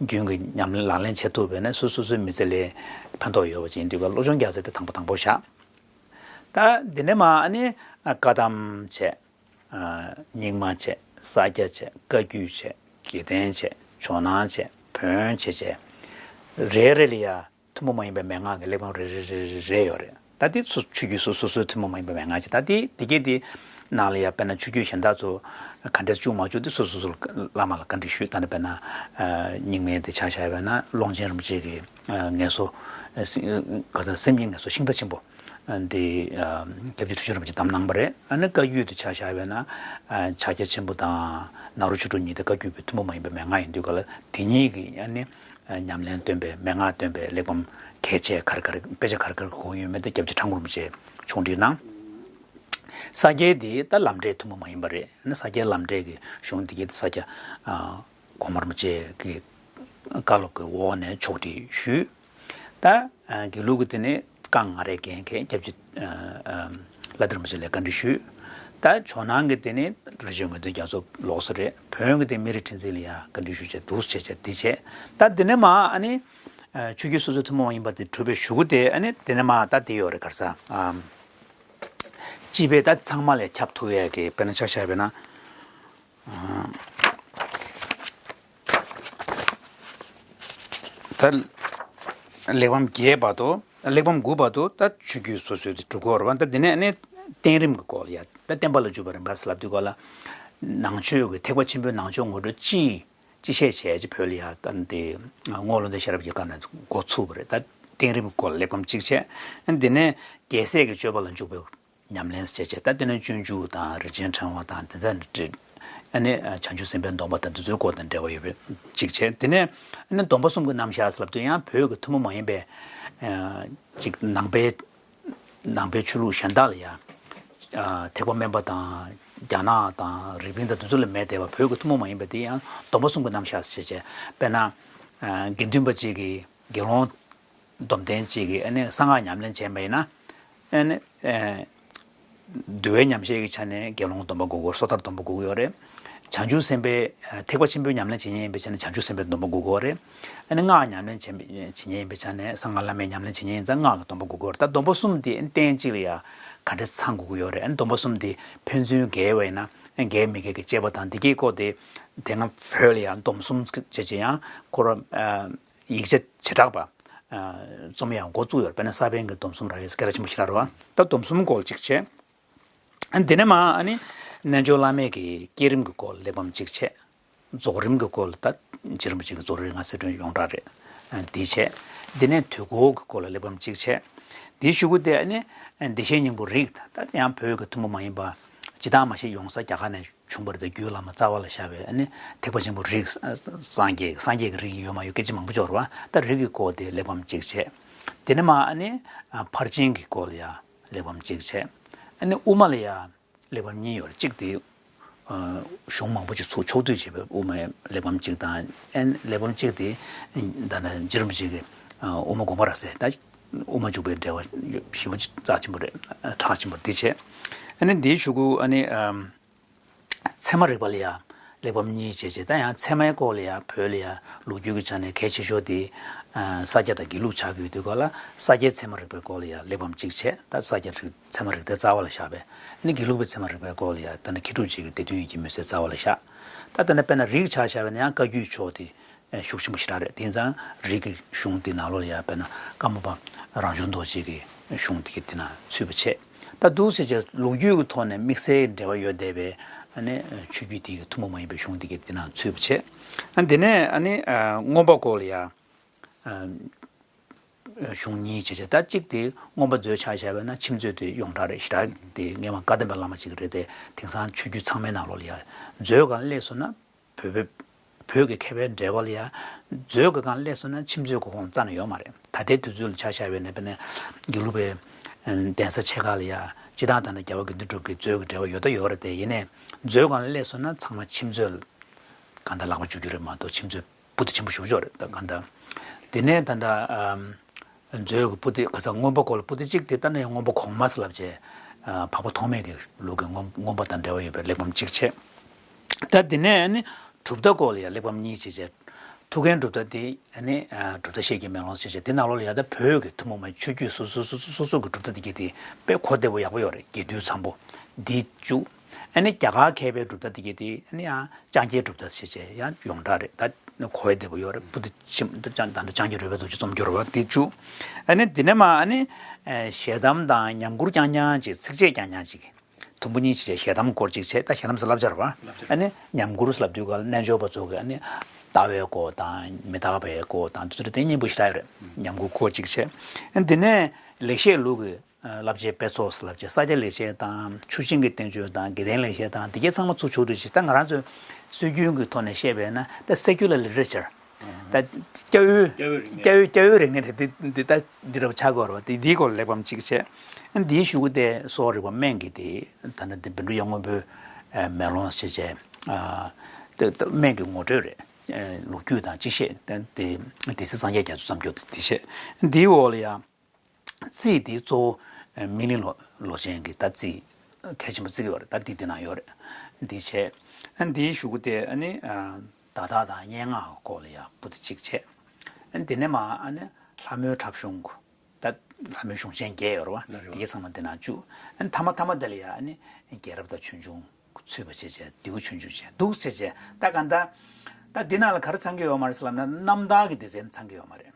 རྒྱུན་གྱི་ཉམས་ལེན་ལག་ལེན་བྱེད་ཐུབ་པས་ན་སོ་སོ་སོའི་མི་ཚེ་ལ་ཕན་ཐོགས་ཡོད་པ་ཅིག་ཡིན་དུས་བློ་སྦྱོང་རྒྱག་ཚེ་དེ་དང་པོ་དང་པོ་བཞག་ད་འདི་ནས་མ་ཨ་ནི་བཀའ་གདམས་བྱས། རྙིང་མ་བྱས། ས་སྐྱ་བྱས། བཀའ་བརྒྱུད་བྱས། དགེ་ལྡན་བྱས། ཇོ་ནང་བྱས། བོན་བྱས་བྱས། རེ་རེ་ལ་ཡ་ཐུན་མོང་མ་ཡིན་པའི་མན་ངག་གི་གླེགས་བམ་རེ་རེ་རེ་རེ་རེ་ཡོད་རེད། ད་དེ་ཚོ་ཆོས་བརྒྱུད་སོ་སོ་སོའི་ཐུན་མོང་མ་ཡིན་པའི་མན་ངག་ཅིག་ད་དེ་དེ་གས་དེ་ནང་ལ་ཡ་དཔེར་ན་ཆོས་བརྒྱུད་གཞན་དག་ཚོ་ག་འདྲས་བཅུག་མ་བཅུག་དེ་སོ་སོ་སོ་བླ་མ་ལ་བཀའ་འདྲི་ཞུས། ད་ནི་དཔེར་ན་རྙིང་མའི་དེ་ཆ་བཞག་པ་ན་ཀློང་ཆེན་རིན་པོ་ཆེ་གི་ངལ་གསོ་ག་ཚོད་སེམས་ཉིད་ངལ་གསོ་ཤིང་རྟ་ཆེན་པོ། འདི་སྐྱབས་རྗེ་ཁྲི་བྱོན་རིན་པོ་ཆེས་བདམས་གནང་བ་རེད། ཨ་ནི་བཀའ་བརྒྱུད་དུ་ཆ་བཞག་པ་ན་ཕྱག་རྒྱ་ཆེན་པོ་དང་ནཱ་རོ་ཆོས་དྲུག་གཉིས་དེ་བཀའ་བརྒྱུད་པའི་ཐུན་མོང་མ་ཡིན་པའི་མན་ངག་ཡིན་དུས་ག་ལ་དེ་གཉིས་ཀྱི་ཨ་ནི་ཉམས་ལེན་སྟོན་པའི་མན་ངག་སྟོན་པའི་གླེགས་བམ་གལ་ཆེ་ག་རེ་ག་རེ་དཔེ་ཆ་ག་རེ་ག་རེ་དགོས་ཡོད་མེད་དེ་སྐྱབས་རྗེ་ཁྲ་འགུ་རིན་པོ་ཆེས་ཕྱོགས་སྒྲིག་གནང་། ས་སྐྱའི་དེ་ད་ལམ་འབྲས་ཐུན་མོང་མ་ཡིན་པ་རེད། ཨ་ནི་ས་སྐྱའི་ལམ་འབྲས་ཀྱི་གཞུང་འདི་གའི་ས་སྐྱ་གོང་མ་རིན་པོ་ཆེ་གི་བཀའ་སློབ་ཀྱི་འོག་ནས་ཕྱོགས་སྒྲིག་ཞུས། ད་དགེ་ལུགས་ཀྱི་དེ་ནི་བཀའ་ང་རེ་འགན་མཁན་སྐྱབས་རྗེ་བླ་དེ་རིན་པོ་ཆེ་ལ་བཀའ་འདྲི་ཞུས། ད་ཇོ་ནང་གི་དེ་ནི་རི་ཆོས་དགེ་འདུན་རྒྱ་མཚོ་ལོགས་སུ་རེད། བོན་གྱི་དེ་མི་རིགས་ཁྲི་འཛིན་ལ་ཡང་བཀའ་འདྲི་ཞུས་བྱས་འདུག་བྱས་བྱས་འདི་བྱས། ད་དེ་ནས་མ་ཨ་ནི་ཆོས་བརྒྱུད་སོ་སོའི་ཐུན་མོང་མ་ཡིན་པ་དེ་གྲུབ་པའི་གཞུག་གུ་དེ་ཨ་ནི་དེ་ནས་མ་ད་དེ་ཡོད་རེད། ག་རེ་ཟ། སྤྱི་པའི་ད་ཚང་མ་ལ་ཁྱབ་ཐུབ་ཡས་ཀྱི་དཔེར་ན་ཆ་བཞག་པ་ན། ད་གླེགས་བམ་བརྒྱད་བར་དུ། གླེགས་བམ་དགུ་བར་དུ་ད་ཆོས་བརྒྱུད་སོ་སོའི་དེ་གྲུབ་ཀྱི་ཡོད་རེད་པ། ད་འདི་ནས་ནི་བསྟན་རིམ་གྱི་སྐོར་ལ་ཡ་ད་བསྟན་པ་ལ་འཇུག་པ་རིམ་པ་ཟེར་ལབ་དུས་སྐོར་ལ། ནང་ཆོས་ཀྱི་ཐེག་པ་ཆེན་པོའི་ནང་ཆོས་ངོ་སྤྲོད་སྤྱི་སྤྱི་བཤད་བྱས་ཀྱི་བོད་ལ་ཡ་ད་འདི་རྔོག་བློ་ལྡན་ཤེས་རབ་ཀྱི་སྐབས་ནས་འགོ་ཚུགས་པ་རེད། ད་བསྟན་རིམ་གྱི་སྐོར་ལ་གླེགས་བམ་གཅིག་བྱས། འདི་ནས་རྒྱལ་སྲས་ཀྱི་སྤྱོད་པ་ལ་འཇུག་པའི་ཉམས་ལེན་བྱས་བྱས། ད་དེ་ནས་སྤྱོད་འཇུག་དང་རིན་ཆེན་ཕྲེང་བ་དང་དེ་འདྲ་ནས་བྲིས། ཨ་ནི་བྱང་ཆུབ་སེམས་དཔའི་སྡོམ་པ་དང་དེ་ཚོའི་སྐོར་དང་འབྲེལ་བ་ཡོད་པའི་གཅིག་བྱས། དེ་ནས་ཨ་ནི་སྡོམ་པ་གསུམ་གྱི་རྣམ་གཞག་ཟེར་ལབ་དུས་ཡང་བོད་ཀྱི་ཐུན་མོང་མ་ཡིན་པའི་གཅིག་ནང་པའི་ནང་པའི་ཆོས་ལུགས་གཞན་དག་ལ་ཡང་ཐེག་པ་དམན་པ་དང་རྒྱ་ནག་དང་རིག་པིན་དང་དེ་ཚོ་ལ་མེད་བསྡད་པ། བོད་ཀྱི་ཐུན་མོང་མ་ཡིན་པ་དེ་ཡང་སྡོམ་པ་གསུམ་གྱི་རྣམ་གཞག་ཟེར་བྱས་བྱས། དཔེར་ན་དགེ་འདུན་པ་གཅིག་གིས་དགེ་སློང་སྡོམ་ལྡན་གཅིག་གིས་ཨ་ནི་གསང་སྔགས་ཉམས་ལེན་བྱས་པ་ཡིན་ན། ཨ་ནི་ཨེ་འདུལ་བའི་ཉམས་བཞེས་ཀྱི་ཆ་ནས་དགེ་སློང་སྡོམ་པ་དགོས་ཀྱི་ཡོད་རེད། སོ་ཐར་སྡོམ་པ་དགོས་ཀྱི་ཡོད་རེད། བྱང་ཆུབ་སེམས་དཔའི་ཨ་ཐེག་པ་ཆེན་པོའི་ཉམས་ལེན་བྱེད་མཁན་ཡིན་པའི་ཆ་ནས་བྱང་ཆུབ་སེམས་དཔའི་སྡོམ་པ་དགོས་ཀྱི་ཡོད་རེད། ཨ་ནི་སྔགས་ཉམས་ལེན་བྱེད་བྱེད་མཁན་ཡིན་པའི་ཆ་ནས་གསང་སྔགས་བླ་མེད་ཉམས་ལེན་བྱེད་མཁན་ཡིན་ཙང་སྔགས་ཀྱི་སྡོམ་པ་དགོས་ཀྱི་ཡོད་རེད། ད་སྡོམ་པ་གསུམ་དེ་རྟེན་གཅིག་ལ་ཡ་ག་འདྲས་ཚང་དགོས་ཀྱི་ཡོད་རེད། ཨ་ནི་སྡོམ་པ་གསུམ་དེ་ཕན་ཚུན་འགལ་བ་ཡིན་ན་འགལ་མི་འགལ་གྱི་དཔྱད་པ་དང་འདི་གའི་སྐོར་དེ་དེ་སྔ་བོད་ལ་ཡང་སྡོམ་གསུམ་བྱས་བྱས་ཡང་ཁོ་ར་ཡིག་ཆ་བྱེ་བྲག་པ། རྩོམ་ཡང་འགོ་བཙུགས་ཡོད། དཔེར་ན་ས་པཎ་གྱི་སྡོམ་གསུམ་རག་ཡོད་སྐད་གྲགས་ཆེན་པོ་ཞིག་རག་རེད་བ། ད་སྡོམ་གསུམ་སྐོར་གཅིག་བྱས། ཨ་འདི་ནས་མ་ཨ་ནི་རྣལ་འབྱོར་བླ་མེད་ཀྱི་བསྐྱེད་རིམ་གྱི་སྐོར་གླེགས་བམ་གཅིག་བྱས། རྫོགས་རིམ་གྱི་སྐོར་ལ་ད་རྗེ་རིན་པོ་ཆེ་གི་རྫོགས་རིམ་རིམ་ལྔ་གསལ་སྒྲོན་ཡོངས་གྲགས་རེད། འདི་བྱས། འདི་ནས་དུས་འཁོར་གྱི་སྐོར་ལ་གླེགས་བམ་གཅིག་བྱས། འདིའི་གཞུག་གུ་དེ་ཨ་ནི་བདེ་གཤེགས་སྙིང་པོ་རིགས། ད་ཡང་བོད་ཀྱི་ཐུན་མོང་མ་ཡིན་པ་ཇི་ལྟར་མ་ཤེས་ཡོང་ས་རྒྱ་གར་ནས་བྱུང་བ་རེད། ད་རྒྱུད་བླ་མ་རྩ་བ་ལ་བཞག་པའི་ཨ་ནི་ཐེག་པ་ཆེན་པོ་རིགས། སངས་རྒྱས་སངས་རྒྱས་ཀྱི་རིགས་ཡོད་མ་ཡོད་སྐད་ཆ་མང་པོ་འབྱོར་བ། ད་རིགས་ཀྱི་སྐོར་དེ་གླེགས་བམ་གཅིག་བྱས། དེ་ནས་མ་ཨ་ནི་ཕར་ཕྱིན་གྱི་སྐོར་ལ་ཡ་གླེགས་བམ་གཅིག་བྱས། ཨ་ནི་དབུ་མ་ལ་ཡ་གླེགས་བམ་གཉིས་ཡོད་རེད། གཅིག་དེ་གཞུང་མང་པོ་ཅིག་ཚུར་ཕྱོགས་བསྡུས་བྱས་པའི་དབུ་མའི་གླེགས་བམ་གཅིག་དང་། ཨ་ནི་གླེགས་བམ་གཅིག་དེ་ད་ནི་རྗེ་རིན་པོ་ཆེ་གི་དབུ་མ་དགོངས་པ་རབ་གསལ། ད་དབུ་མ་འཇུག་པའི་འགྲེལ་པ་ཞིབ་པོ་ཅིག་རྩ་ཆེན་པོ་རེད། གྲགས་ཆེན་པོ་འདི་བྱས། ཨ་ནི་འདིའི་གཞུག་གུ་ཨ་ནི་ཚད་མ་རིག་པ་ལ་ཡ་གླེགས་བམ་གཉིས་བྱས་བྱས། ད་ཡང་ཚད་མའི་སྐོར་ལ་ཡ་བོད་ལ་ཡ་ལོ་རྒྱུས་ཀྱི་ཆ་ནས་གལ་ཆེ་ཤོས་དེ་ས་སྐྱ་དང་དགེ་ལུགས་ཆགས་ཀྱི་ཡོད་དུས་སྐོར་ལ་ས་སྐྱའི་ཚད་མ་རིག་པའི་སྐོར་ལ་ཡ་གླེགས་བམ་གཅིག་བྱས། ད་ས་སྐྱ་རིག་ཚད་མ་རིག་པའི་རྩ་བ་ལ་བཞག་པས། ཨ་ནི་དགེ་ལུགས་པའི་ཚད་མ་རིག་པའི་སྐོར་ལ་ཡ་ད་ནི་མཁས་གྲུབ་རྗེ་གི་སྡེ་བདུན་ཡིད་ཀྱི་མུན་སེལ་རྩ་བ་ལ་བཞག་ད་ལྟ་ནི་དཔེར་ན་རིགས་ཆ་བཞག་པ་ན་ཡང་བཀའ་བརྒྱུད་ཕྱོགས་དེ་ཤུགས་ཆེན་པོ་ཞེ་དྲག་རེད། དེ་ཙང་རིགས་ཀྱི་གཞུང་དེ་ནང་ལོགས་ལ་ཡ་དཔེར་ན་ཀརྨ་པ་རང་བྱུང་རྡོ་རྗེ་གི་གཞུང་དེ་གི་དེ་ན་ཚུད་པ་བྱས། ད་འདུག་ཟེར་བྱས་ལོ་རྒྱུས་ཀྱི་ཐོག་ནས་དམིགས་བསལ་འབྲེལ་བ་ཡོད་བསྡད་པའི་ཨ་ནི་ཆོས་བརྒྱུད་དེ་གི་ཐུན་མོང་མ་ཡིན་པའི་གཞུང་དེ་གི་དེ་ན་ཚུད་པ་བྱས། ཨ་དེ་ནས་ཨ་ནི་མངོན་པ་སྐོར་ལ་ཡ། གཞུང་གཉིས་བྱས་བྱས། ད་གཅིག་དེ་མངོན་པ་མཛོད་ཆ་བཞག་པ་ན་མཆིམས་མཛོད་དེ་ཡོངས་གྲགས་རེད། ཞེ་དྲག་དེ་སྔས་མ་བཀའ་གདམས་པའི་བླ་མ་ཅིག་རེད་དེ། དེང་སང་ཆོས་བརྒྱུད་ཚང་མའི་ནང་ལོགས་ལ་ཡ་མཛོད་སྒང་སླེབས་སོང་ན་བོད་པའི་བོད་ཀྱི་མཁས་པའི་འགྲེལ་པ་ལ་ཡ་མཛོད་ཀྱི་སྒང་སླེབས་སོང་ན་མཆིམས་མཛོད་ཀྱི་ཁོངས་རྩ་ནས་ཡོད་མ་རེད། ད་ལྟའི་དུས་ཚོད་ལ་ཆ་བཞག་པ་ན་དཔེར་ན་དགེ་ལུགས་པའི་གདན་ས་ཆེ་ཁག་ལ་ཡ་སྤྱིར་བཏང་ད་ལྟ་རྒྱལ་བ་དགེ་འདུན་གྲུབ་ཀྱི་མཛོད་ཀྱི་འགྲེལ་པ་ཡོད་ད་ཡོད་རེད་དེ། ཡིན་ནའི་མཛོད་སྒང་ལ་སླེབས་སོང་ན་ཚང་མ་མཆིམས་མཛོད་གང་ལྟར་ལག་པ་འཇུ་རྒྱུ་རེད་མ་གཏོགས་མཆིམས་མཛོད་པོ་ཏི་ཆེན་པོ་ཞེ་པོ་ཅིག་ཡོད་རེད། ད་གང་ལྟར་དེ་ནས་ད་ལྟ་ཨམ་མཛོད་ཀྱི་པོ་ཏི་ག་ས་མངོན་པ་སྐོར་ལ་པོ་ཏི་གཅིག་དེ་ད་ནི་མངོན་པ་གོང་མ་ཟེར་ལབ་བྱས། ཨ་འཕགས་པ་ཐོགས་མེད་ཀྱི་ལུགས་ཀྱི་མངོན་མངོན་པ་དང་འབྲེལ་བ་ཡོད་པའི་གླེགས་བམ་གཅིག་བྱས། ད་དེ་ནས་ནི་གྲུབ་མཐའ་སྐོར་ལ་ཡང་གླེགས་བམ་གཉིས་བྱས་བྱས། ཐུའུ་བཀྭན་གྲུབ་མཐའ་དེ་ཨ་ནི་གྲུབ་མཐའ་བཤད་ཀྱི་མེ་ལོང་ཞེས་བྱ་དེ་ནང་ལོགས་ལ་ཡ་ད་བོད་ཀྱི་ཐུན་མོང་མ་ཆོས་བརྒྱུད་སོ་སོ་སོ་སོ་སོ་སོ་གི་གྲུབ་མཐའ་དེ་གྱད་དེ་དཔེ་གོ་བདེ་པོ་ཡག་པོ་ཡོད་རེད། རྒྱས་བསྡུས་ཚང་པོ་འདི་བཅུ། ཨ་ནི་རྒྱ་གར་མཁས་པའི་གྲུབ་མཐའ་དེ་གྱད་དེ་ཨ་ནི་ཡང་ལྕང་སྐྱའི་གྲུབ་མཐའ་ཞེས་བྱ་ཡང་ཡོངས་གྲགས་རེད། ད་གོ་བདེ་པོ་ཡོད་རེད། བུ་དེ་ཆེན་ད་ལྕང་ད་ལྕང་སྐྱ་རོལ་པའི་རྡོ་རྗེ་རྩོམ་སྐྱོར་བ་འདི་བཅུ། ཨ་ནི་འདི་ནས་མ་ཨ་ནི་ཞལ་གདམས་དང་ཉམས་མགུར་རྐྱང་རྐྱང་ཅིག་ཚིགས་བཅད་རྐྱང་རྐྱང་ཅིག་དུམ་བུ་གཉིས་ཕྱེ་བྱས་ཞལ་གདམས་སྐོར་གཅིག་བྱས། ད་ཞལ་གདམས་ཟེར་བསླབ་བྱ་རེད་བ། ཨ་ནི་ཉམས་མགུར་ཟེར་ལབ་དུས་ག་ལ་རྣལ་འབྱོར་པ་ཚོ་གི་ཨ་ནི་ལྟ་བའི་སྐོར་དང་མི་རྟག་པའི་སྐོར་དང་དེ་ཚོ་དེ་སྙིང་པོ་ཞེ་དྲག་ཡོད་རེད། ཉམས་མགུར་སྐོར་གཅིག་བྱས། ཨ་ནི་དེ་ནས་ལེགས་བཤད་ལུགས་ཀྱི་བསླབ་བྱའི་དཔེ་ཚོགས་ཟེར་ལབ་བྱས། ས་སྐྱ་ལེགས་བཤད་དང་ཆུ་ཤིང་གི་བསྟན་བཅོས་དང་དགེ་ལྡན་ལེགས་བཤད་དང་དེ་གྱད་ཚང་མ་ཚུར་ཕྱོགས་བསྡུས་བྱས། ད་ང་རང་ཚོའི་སྲོལ་རྒྱུན་གྱི་ཐོག་ནས་བཤད་པས་ན་ད་སེ་ཀུ་ལར་ལི་ཊ་རེ་ཅར། ད་སྐྱ་བོའི་སྐྱ་བོའི་རིག་གནས། སྐྱ་བོའི་སྐྱ་བོའི་རིག་གནས་དེ་འདི་འདི་ད་འདི་འདྲ་པོ་ཆགས་ཀྱི་ཡོད་རེད་བ། དེ་འདིའི་སྐོར་ལ་གླེགས་བམ་གཅིག་བྱས། འདིའི་གཞུག་གུ་དེ་གསོ་བ་རིག་པ་སྨན་གྱི་དེ་ད་ནི་དེ་བཻ་ཌཱུརྱ་སྔོན་པོའི་མེ་ལོང་ཞེས་བྱས། དེ་དེ་སྨན་གྱི་ངོ་སྤྲོད་རེད། ལོ་རྒྱུས་དང་སྤྱི་བཤད་དེ་དེ་སྡེ་སྲིད་སངས་རྒྱས་རྒྱ་མཚོ་བརྩམས་སྐྱོར་དེ་བྱས། འདིའི་འོག་ལ་ཡང་རྩིས་དེ་གཙོ་བོ་མི་ལི་ལོ་ལོ་ཆེན་གྱི་ད་རྩིས་གལ་ཆེན་པོ་བརྩི་གི་ཡོད་རེད། ད་འདི་འདི་ན་ཡོད་རེད། འདི་བྱས། འདིའི་གཞུག་གུ་དེ་ཨ་ནི་བརྡ་དག་དང་སྙན་ངག་སྐོར་ལ་ཡང་པོ་ཏི་གཅིག་བྱས། དེ་ནས་མ་ཨ་ནི་ལྷ་མོའི་འཁྲབ་གཞུང་གུ་ད་ལྷ་མོའི་གཞུང་ཆེན་བརྒྱད་ཡོད་རེད་བ། ལ་རེད་བ། དེ་གའི་ཚང་མ་དེ་ན་བཅུག་ཨ་ནི་ཐ་མ་ཐ་མ་དེ་ལ་ཡང་ཨ་ནི་རྒྱལ་རབས་དང་ཆོས་འབྱུང་ཚུད་པ་བྱས་བྱས་འདིའུ་ཆོས་འབྱུང་བྱས་འདུག་བྱས་བྱས། ད་ག་ད་ད་འདི་ནང་ལ་ག་རེ་ཚང་གི་ཡོད་མ་རེད་ཟེར་ལབ་ན་རྣམ་ཐར་གྱི་སྡེ་ཚན་ཚང་གི་ཡོད་མ་རེད།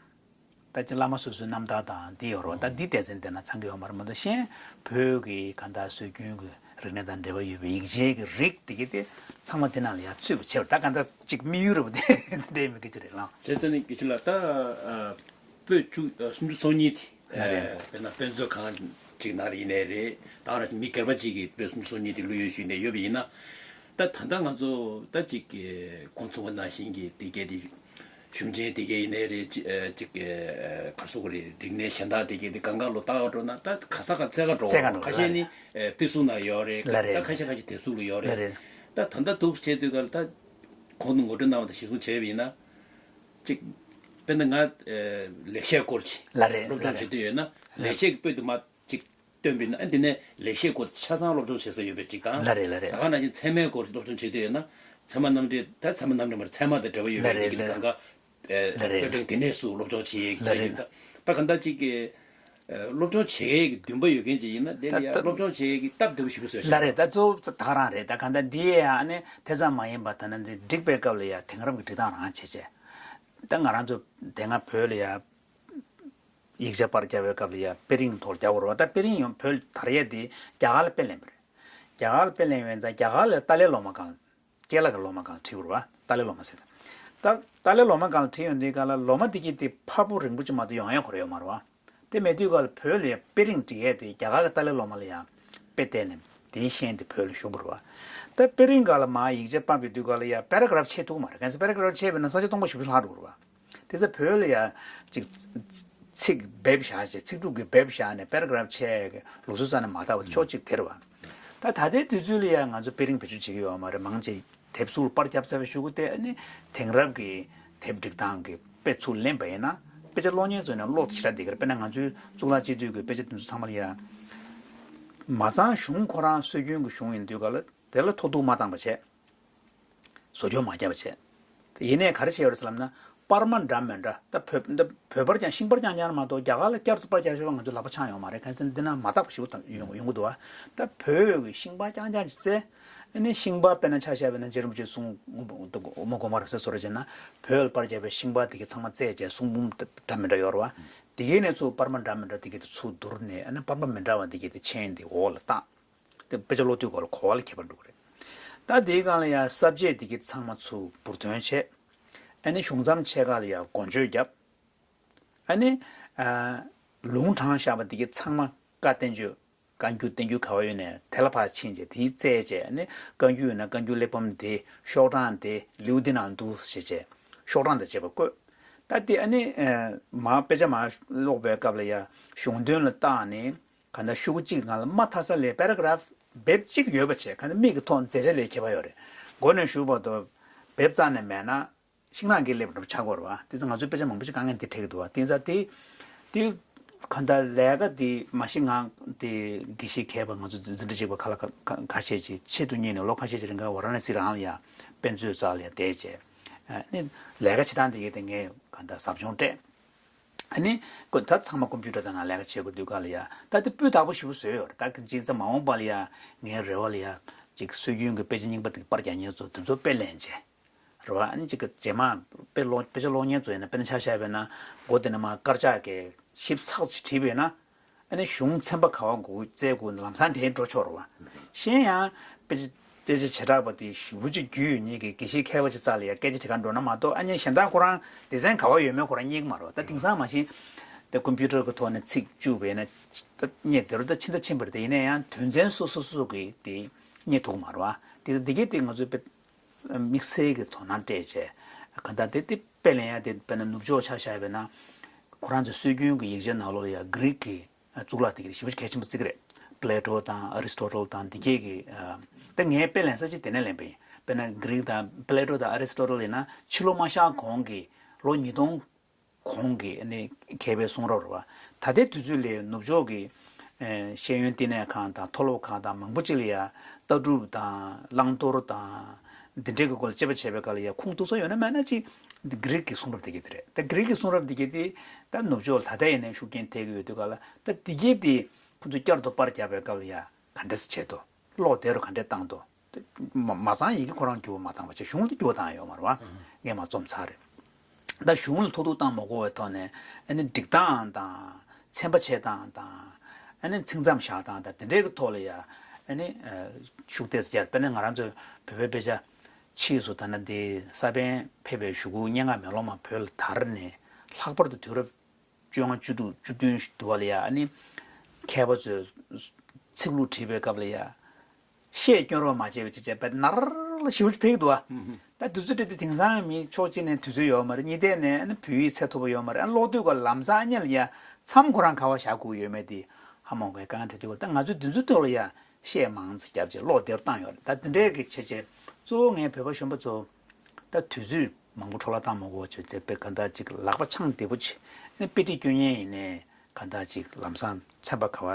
ད་ཅི་བླ་མ་སོ་སོའི་རྣམ་ཐར་དང་འདི་ཡོད་རེད་བ། ད་འདི་སྡེ་ཚན་དེ་ན་ཚང་གི་ཡོད་མ་རེད་མ་གཏོགས་གཞན་བོད་ཀྱི་ག་ད་སྲོལ་རྒྱུན་གྱི་རིག་གནས་དང་འབྲེལ་བ་ཡོད་པའི་ཡིག་ཆའི་གི་རིགས་དེ་གི་དེ་ཚང་མ་དེ་ནང་ལ་ཡང་ཚུད་པ་བྱས་པ་རེད། ད་ག་ད་ཅིག་དམིགས་ཡུལ་རེད་བ། དེ་འདྲའི་མི་སྐད་ཅིག་རེད་ལགས། བྱས་ཙང་ནི་སྐད་ཆ་ལ་ད་ཨ་པོད་བཅུ་ཨ་སུམ་ཅུ་སོ་གཉིས་དེ་ལ་རེད། ཨ་དཔེར་ན་དཔེ་མཛོད་ཁང་ཅིག་ནང་ལ་ཡིན་ནའི་རེད། ད་ག་ནང་བཞིན་མི་སྒེར་པ་ཅིག་གིས་པོད་སུམ་ཅུ་སོ་གཉིས་དེ་བླུ་ཡོད་ཞུས་ནས་ཡོད་པ་ཡིན་ན། ད་ད་ལྟ་ང་ཚོ་ད་ཅིག་གོང་ཚུགས་པ་ནང་བཞིན་གྱི་དེ་གས་དེ། གཞུང་ཆེན་དེ་གས་ཡིན་ནའི་རེད། ཅི་ཨ་ཅིག་ག་ག་རེ་ཟེར་དགོས་རེད། རིག་གནས་གཞན་དག་དེ་གས་དེ་གང་ག་ལོ་ལྟ་ག་འགྲོ་ན་ད་ག་ས་ག་རྩེ་ག་འགྲོ། རྩེ་ག་འགྲོ། ཁ་ཤས་ནི་ཨ་དཔེ་གཟུགས་ནང་ཡོད་རེད། ལ་རེད། ད་ཁ་ཤས་ཁ་ཤས་དེབ་གཟུགས་ལ་ཡོད་རེད། ལ་རེད། ད་ད་ལྟ་འདུག་བྱས་དུས་ག་ལ་ད་གོང་དུ་ངོ་སྤྲོད་གནང་བ་དང་གཞིར་བཟུང་བྱས་པ་ཡིན་ན། ཅིག་དཔེར་ན་ང་ཨ་ལེགས་བཤད་སྐོར་ཅིག་ལ་རེད། སློབ་སྦྱོང་ལ་བྱེད་འདོད་ཡོད་ན། ལེགས་བཤད་ཀྱི་པོད་དུ་མ་ཅིག་སྟོན་པ་ཡིན་ན། ཨ་འདི་ནས་ལེགས་བཤད་སྐོར་ཆ་ཚང་སློབ་སྦྱོང་བྱེད་ས་ཡོད་པའི་ཅིག་དང་། ལ་རེད། ལ་རེད། ད་ག་ནང་བཞིན་ཚད་མའི་སྐོར་སློབ་སྦྱོང་བྱེད་འདོད་ཡོད་ན། ཚད་མ་རྣམ་འགྲེལ། ད་ཚད་མ་རྣམ་འགྲེལ་མ་རེད། ཚད་མ་དང་འབྲེལ་བ་ཡོད་པའི་ལ་རེད། དེ་གི་ལ་རེད། གང་ག་ཨེ་ལ་རེད། དཔེ་ཕྲེང་དེ་ནས་སུ་སློབ་སྦྱོང་བྱེད་ཡས་ཀྱི་ལ་རེད། ཆ་ཡིན། ད་ད་ག་ད་ཅིག་གི་ཨེ་སློབ་སྦྱོང་བྱེད་ཡས་ཀྱི་འདུན་པ་ཡོད་མཁན་ཅིག་ཡིན་ན། དེ་ལ་ཡ་ད་ད་སློབ་སྦྱོང་བྱེད་ཡས་ཀྱི་སྟབས་བདེ་པོ་ཞིག་བཟོས་ཤག་ལ་རེད། ད་གཙོ་བོ་ད་ག་རང་རེད། ད་ག་ད་འདི་ཡ་ཨ་ནི་དེ་ཙམ་མ་ཡིན་པ་ད་ན་འདི་སྒྲིག་པའི་སྐབས་ལ་ཡ་དེང་རབས་ཀྱི་སྒྲིག་སྟངས་རང་བྱས་བྱས། ད་ང་རང་ཚོ་དེ་སྔ་བོད་ལ་ཡ་ཡིག་ཆ་པར་རྒྱབ་པའི་སྐབས་ལ་ཡ་དཔེ་རིང་ཐོག་རྒྱག་དགོས་རེད་བ། ད་དཔེ་རིང་ཡང་བོད་དར་ཡས་དེ་རྒྱ་གར་ལ་དཔེ་ལེན་པ་རེད། རྒྱ་གར་ལ་དཔེ་ལེན་པ་ཡིན་ཙང་རྒྱ་གར་ལ་ཏཱ་ལའི་སློབ་མ་སྒང་ལ། ཀེ་ལ་གི་སློབ་མ་སྒང་ལ་ཁྲིད་དགོས་རེད་བ། ཏཱ་ལའི་སློབ་མ་ཟེར། ད་ཏཱ་ལའི་སློབ་མ་སྒང་ལ་ཁྲིད་ཡོང་དུས་སྒང་ལ་སློབ་མ་དེ་གྱིས་དེ་ཕ་བུ་རིང་པོ་ཅིག་མ་གཏོགས་ཡོང་ཡས་ཁོ་རང་ཡོད་མ་རེད་བ། དེ་མེད་དུས་སྒང་ལ་བོད་ལ་ཡ་དཔེ་རིང་སྒྲིག་ཡས་དེ་རྒྱ་གར་གྱི་ཏཱ་ལའི་སློབ་མ་ལ་ཡ་དཔེ་བལྟས་ནས་དེའི་ཤན་དེ་བོད་ལ་ཞུགས་དགོས་རེད་བ། ད་དཔེ་རིང་སྒང་ལ་མར་ཡིག་ཆ་ཕབ་པའི་དུས་སྒང་ལ་ཡ་པེ་ར་གྷ་རབ་ཕྱེ་ཐུབ་ཀྱི་མ་རེད། གང་ཟེར་པེ་ར་གྷ་རབ་ཕྱེ་བས་ན་ས་ཆ་སྟོང་པ་ཞེ་པོ་ལྷག་འགྲོ་གི་རེད་བ། དེ་ཚེ་བོད་ལ་ཡ་ཅིག་ཚིག་འབེབས་བཞག་བྱས། ཚིག་གྲུབ་ཀྱི་འབེབས་བཞག་ནས་པེ་ར་གྷ་རབ་ཕྱེ་གི་ལུགས་སྲོལ་རྩ་ནས་མ་དར་བ་ཕྱོགས་གཅིག་དེ་རེད་བ། ད་ད་ལྟའི་དུས་ཚོད་ལ་ཡ་ང་ཚོ་དཔེ་རིང་བེད་སྤྱོད་བྱེད་ཀྱི་ཡོད་མ་རེད། མང་ཆེ་དེབ་གཟུགས་ལ་པར་རྒྱབ་ཚར་བའི་གཞུག་གུ་དེ་ཨ་ནི་དེང་རབས་ཀྱི་དེབ་སྒྲིག་སྟངས་ཀྱི་དཔེ་ཚུར་ལེན་པ་ཡིན་ན་དཔེ་ཆ་ཀློག་མཁན་ཚོ་ནས་ཀློག་ཞེ་དྲག་བསྡད་ཀྱི་རེད། དཔེར་ན་ང་ཚོའི་གཙུག་ལག་སྤྱི་འཐུས་ཀྱི་དཔེ་ཆ་དེ་ཚོ་ཚང་མ་ལ་ཡ་མ་ཚང་གཞུང་ཁོ་རང་སྲོལ་རྒྱུན་གྱི་གཞུང་ཡིན་དུས་ག་ལ་དེ་ལ་མཐོ་གཏུག་མ་བཏང་པ་བྱས། བཟོ་སྐྱོར་མ་བརྒྱབ་པ་བྱས། ཡིན་ནའི་ག་རེ་བྱས་ཡོད་རེད་ཟེར་ལབ་ན། པར་མ་འདྲ་མི་འདྲ། ད་བོད་ད་བོད་པར་རྐྱང་ཤིང་པར་རྐྱང་རྐྱང་མ་གཏོགས་རྒྱ་གར་ལ་བསྐྱར་དུ་པར་རྒྱག་ཤེས་པ་ང་ཚོ་ལག་པ་འཆང་ཡོད་མ་རེད། གང་ཟེར་ན་འདི་ན་མ་དག་པ་ཞིག་ཡོང་ཡོང་གི་འདུག་བ། ད་བོད་ཀྱི་ཤིང་པར་རྐྱང་རྐྱང་ཅིག་བཙལ། ཨ་ནི་ཤིང་པར་དཔེར་ན་ཆ་བཞག་པ་ཡིན་ན་རྗེ་རིན་པོ་ཆེའི་གསུང་ངོ་མ་གོང་མ་རབ་གསལ་བཟོ་འདྲ་བྱས་ན་བོད་ལ་པར་རྒྱབ་པའི་ཤིང་པར་དེ་གའི་ཚང་མ་བཙལ་བྱས་གསུང་འབུམ་འདྲ་མི་འདྲ་ཡོད་རེད་བ། དེ་གའི་ནས་ཚུར་པར་མ་འདྲ་མི་འདྲ་དེ་གའི་དེ་ཚུར་བསྡུར་ནས། ཨ་ནི་པར་མ་མི་འདྲ་བ་དེ་གའི་དེ་མཆན་དེ་འོག་ལ་བཏགས། དེ་དཔེ་ཆ་ཀློག་དུས་སྐོར་ལ་གོ་བ་ལ་ཁྱད་པར་འགྲོ་གི་རེད། ད་དེའི་སྒང་ལ་ཡང་ས་བཅད་དེ་གའི་ཚང་མ་ཚུར་འབུར་འདོན་བྱས། ཨ་ནི་གཞུང་མཚམས་ཕྱེད་ཀ་ལ་ཡང་འགོ་བརྗོད་བརྒྱབ། ཨ་ནི་ཨ་ལུང་དྲངས་བཞག་པ་དེ་གའི་ཚང་མ་བཀའ་བསྟན་བཅོས་བཀའ་འགྱུར་བསྟན་འགྱུར་ག་བ་ཡོད་ནའི་དེ་ལ་ཕར་ཕྱིན་བྱས་དེའི་བཙལ་བྱས། ཨ་ནི་བཀའ་འགྱུར་ཡོད་ན་བཀའ་འགྱུར་གླེགས་བམ་དེ་ཤོག་གྲངས་དེ་ལེའུ་འདི་ནང་འདུག་ཟེར་བྱས་ཤོག་གྲངས་དང་བཅས་པ་བཀོད། ད་དེ་ཨ་ནི་ཨ་མར་དཔེ་ཆ་མར་ཀློག་པའི་སྐབས་ལ་ཡང་གཞུང་དོན་ལ་བརྟགས་ནས། གང་ལྟར་ཤོག་གུ་གཅིག་སྒང་ལ་མ་མཐའ་ས་ལ་པེ་ར་གྷ་རབ་འབེབས་གཅིག་ཡོད་པ་བྱས། གང་ལྟར་མིག་གི་ཐོག་མཛད་བྱ་ལ་ཁྱད་པར་ཡོད་རེད། མགོ་ནས་མཇུག་བར་དུ་འབེབས་རྩ་ནས་མེད་ན་ཤིང་ནགས་ཀྱི་ཀླད་པ་འདྲ་པོ་ཆགས་ཀྱི་ཡོད་རེད་བ། དེ་ཚོ་ང་ཚོའི་དཔེ་ཆ་མང་པོ་ཞིག་དཀའ་ངལ་འདི་འཕྲད་ཀྱི་འདུག་བ། དེ་ཚ་དེ་དེ་གང་ལྟར་ལས་ཀ་དེ་མ་གཞི་ང་དེ་དགེ་བཤེས་མཁས་པ་ང་ཚོ་འཛིན་གྲྭ་གཅིག་པ་ཁ་ལག་ཁ་ཁ་ཤས་ཅིག་ཆེད་དུ་གཉེར་ནས་ལོ་ཁ་ཤས་ཅིག་རིང་ག་ཝ་ར་ཎ་སི་རང་ལ་ཡ་དཔེ་མཛོད་རྩ་ལ་ཡ་བསྡད་བྱས། ཨ་ནི་ལས་ཀ་བྱེད་སྟངས་དེ་གའི་དེ་ངས་གང་ལྟར་ཟབ་སྦྱོང་སྤྲད། ཨ་ནི་ཀོ་ད་ཚང་མ་ཀམ་པུ་ཊར་དང་ནང་ལས་ཀ་བྱེད་དགོས་དུས་ག་ལ་ཡ་ད་དེ་སྤུས་དག་པོ་ཞེ་པོ་བཟོས་ཡོད་རེད། ད་གཅིག་ཙམ་མ་འོངས་པ་ལ་ཡ་ངའི་རེ་བ་ལ་ཡ་ཅིག་སྲོལ་རྒྱུན་གྱི་དཔེ་ཆ་རྙིང་པ་དེ་པར་རྒྱག་མཁན་ཚོ་དེ་ཚོ་དཔེ་ལེན་བྱས། རེད་བ། ཨ་ནི་གཅིག་གི་རྗེས་མ་དཔེ་ཀློག་དཔེ་ཆ་ཀློག་མཁན་ཚོ་ཡིན་ན་དཔེར་ན་ཆ་བཞག་པ་ཡིན་ན་མགོ་དེ་ནས་མར་དཀར་ཆག་གི་ཞིབ་ཚགས་ཅིག་བྲིས་པ་ཡིན་ན། ཨ་ནི་གཞུང་ཚན་པ་ག་བ་དགོས་བཙལ་དགོས་ལམ་སང་དེ་འགྲོ་ཆོག་རེད་བ། གཞན་ཡང་དཔེ་ཆ་དཔེ་ཆ་བྱེ་བྲག་པ་དེ་ཞེ་པོ་ཅིག་རྒྱུས་ཡོད་མཁན་གྱི་དགེ་བཤེས་མཁས་པ་ཅིག་རྩ་ལ་ཡ་སྐད་ཆ་དྲི་གར་འགྲོ་ན་མ་གཏོགས། ཨ་ནི་གཞན་དག་ཁོ་རང་སྡེ་ཚན་ག་བ་ཡོད་མེད་ཁོ་རང་རྙེད་ཀྱི་མ་རེད་བ། ད་དེང་སང་མ་གཞི་དེ་ཀམ་པུ་ཊར་གྱི་ཐོག་ནས་ཚིག་བཅུག་པ་ཡིན་ན་ད་རྙེད་བསྡད་རུང་ད་ཕྱིན་ད་ཕྱིན་པ་རེད། དེ་ཡིན་ན་ཡང་དོན་ཚན་སོ་སོ་སོ་སོ་གི་དེ་རྙེད་ཐུབ་ཀྱི་མ་རེད་བ། དེ་ད་དེ་གས་དེ་ང་ཚོའི་དཔེ་དམིགས་བསལ་གྱི་དོ་སྣང་སྤྲད་བྱས། གང་ལྟར་དེ་དེ་དཔེ་ལེན་ཡ་དེ་དཔེར་ན་ནུབ་ཕྱོགས་ཆ་བཞག་པ་ཡིན་ན། ཁོ་རང་ཚོའི་སྲོལ་རྒྱུན་གྱི་ཡིག་ཆའི་ནང་ལོགས་ལ་ཡ་གྷི་རིག་གི་གཙུག་ལག་དེ་གི་ཞེ་པོ་གལ་ཆེན་པོ་བརྩི་གི་རེད། པི་ལེ་ཊོ་དང་ཨ་རི་སི་ཊོ་ཊལ་དང་འདི་གས་ཀྱི། ད་ངས་དཔེ་ལེན་ས་ཅིག་དེ་ནས་ལེན་པ་ཡིན། དཔེར་ན་གྷི་རིག་དང་པི་ལེ་ཊོ་དང་ཨ་རི་སི་ཊོ་ཊལ་ཡིན་ན་ཕྱི་ལོ་མ་ཤར་གོང་གི་ལོ་ཉིས་སྟོང་གོང་གི་ཨ་ནི་མཁས་པའི་གསུང་རབ་རེད་བ། ད་ལྟའི་དུས་ཚོད་ལ་ནུབ་ཕྱོགས་ཀྱི་ཨེ་ཤེས་ཡོན་བསྟི་གནས་ཁང་དང་མཐོ་སློབ་ཁང་དང་མང་པོ་ཅིག་ལ་ཡ་ལྟ་གྲུབ་དང་བླང་དོར་དང་འདི་འདྲའི་གི་སྐོར་ལ་དཔྱད་པ་བྱས་པའི་སྐབས་ལ་ཡ་ཁུངས་གཏུགས་ས་ཡོད་ན་མེད་ན་ཅིག་འདི་གྷི་རིག་གི་གསུང་རབ་དེ་གས་དེ་རེད། ད་གྷི་རིག་གི་གསུང་རབ་དེ་གས་དེ་ད་ནུབ་ཕྱོགས་ལ་ད་ལྟ་ཡིན་ནའི་ཤུགས་རྐྱེན་ཐེབས་ཀྱི་ཡོད་དུས་སྐབས་ལ། ད་དེ་གས་དེ་ཁོ་ཚོས་བསྐྱར་དུ་པར་བརྒྱབ་པའི་སྐབས་ལ་ཡ་ག་འདྲས་བྱེད་དོ། ཀློག་བདེ་རུ་ག་འདྲས་བཏང་འདུག། མ་མ་ཚང་ཡི་གེ་ཁོ་རང་འགྱུར་བ་མ་བཏང་བ་བྱས། གཞུང་ལ་འགྱུར་བ་བཏང་ཡོད་མ་རེད་བ། ངས་མ་རྩོམ་ཚར་རེད། ད་གཞུང་ལ་ཐུགས་སྡུག་བཏང་མ་དགོས་པའི་ཐོག་ནས་ཨ་ནི་སྒྲིག་སྟངས་དང་ཚན་པ་ཕྱེ་སྟངས་དང་། ཨ་ནི་ཚིག་མཚམས་བཞག་སྟངས་དང་དེ་འདྲའི་གི་ཐོག་ལ་ཡ་ཨ་ནི་ཤུགས་ཏོག་ཙམ་རྒྱབ། དཔེར་ན་ང་རང་ཚོའི་བོད་པའི་དཔེ་ཆ་ཕྱིས་སུ་ད་ནི་འདི་ས་པཎ་ཕེབས་པའི་གཞུག་གུ་སྙན་ངག་མེ་ལོང་མ་བོད་ལ་དར་ནས་ལྷག་པར་དུ་དུས་རབས་བཅོ་ལྔ་བཅུ་དྲུག་བཅུ་བདུན་ཞིག་འདུག་བ་ལ་ཡ། ཨ་ནི་མཁས་པ་ཚོས་ཚིག་ལྷུག་བྲིས་པའི་སྐབས་ལ་ཡ་ཤད་སྐྱོན་རོགས་མ་བྱས་པའི་ཅིག་བྱས་པས་ནར་ལ་ཞེ་པོ་ཅིག་ཕེབས་ཀྱི་འདུག་བ། ད་དུས་ཚོད་དེ་དེ་དེང་སང་མི་ཕྱོགས་གཅིག་ནས་དུས་ཚོད་ཡོད་མ་རེད། གཉིས་ཐད་ནས་ཨ་ནི་བོད་ཡིག་འཚོལ་ཐུབ་པ་ཡོད་མ་རེད། ཨ་ནི་ཀློག་དུས་ཀ་ལམ་སང་ཨ་ནི་ལ་ཡ་མཚམས་ཁོ་རང་ག་བ་བཞག་དགོས་ཡོད་མེད་དེ་ཧ་མ་གོ་བའི་དཀའ་ངལ་འཕྲད་དུས་ཀ། ད་ང་ཚོའི་འདི་ཚོའི་ཐོག་ལ་ཡ་ཤད་མང་ཙམ་བརྒྱབ་བྱས་ཀློག་བདེ་རུ་བཏང་ཡོད་རེད། ད་དེ་འདྲའི་གི་བྱས་བྱས་གཙོ་བོ་ངས་བོད་པ་གཞོན་པ་ཚོ་ད་དུས་ཚོད་མང་པོ་འཕྲོ་བརླག་བཏང་མ་དགོས་པ་བྱས་བྱས་དཔེ་གང་ལྟར་ཅིག་ལག་པ་འཆང་བདེ་པོ་བྱས། ཨ་ནི་དཔེ་ཁྲིད་སྐྱོན་མཁན་ཡིན་ནའི་གང་ལྟར་ཅིག་ལམ་སང་ཚན་པ་ག་བ་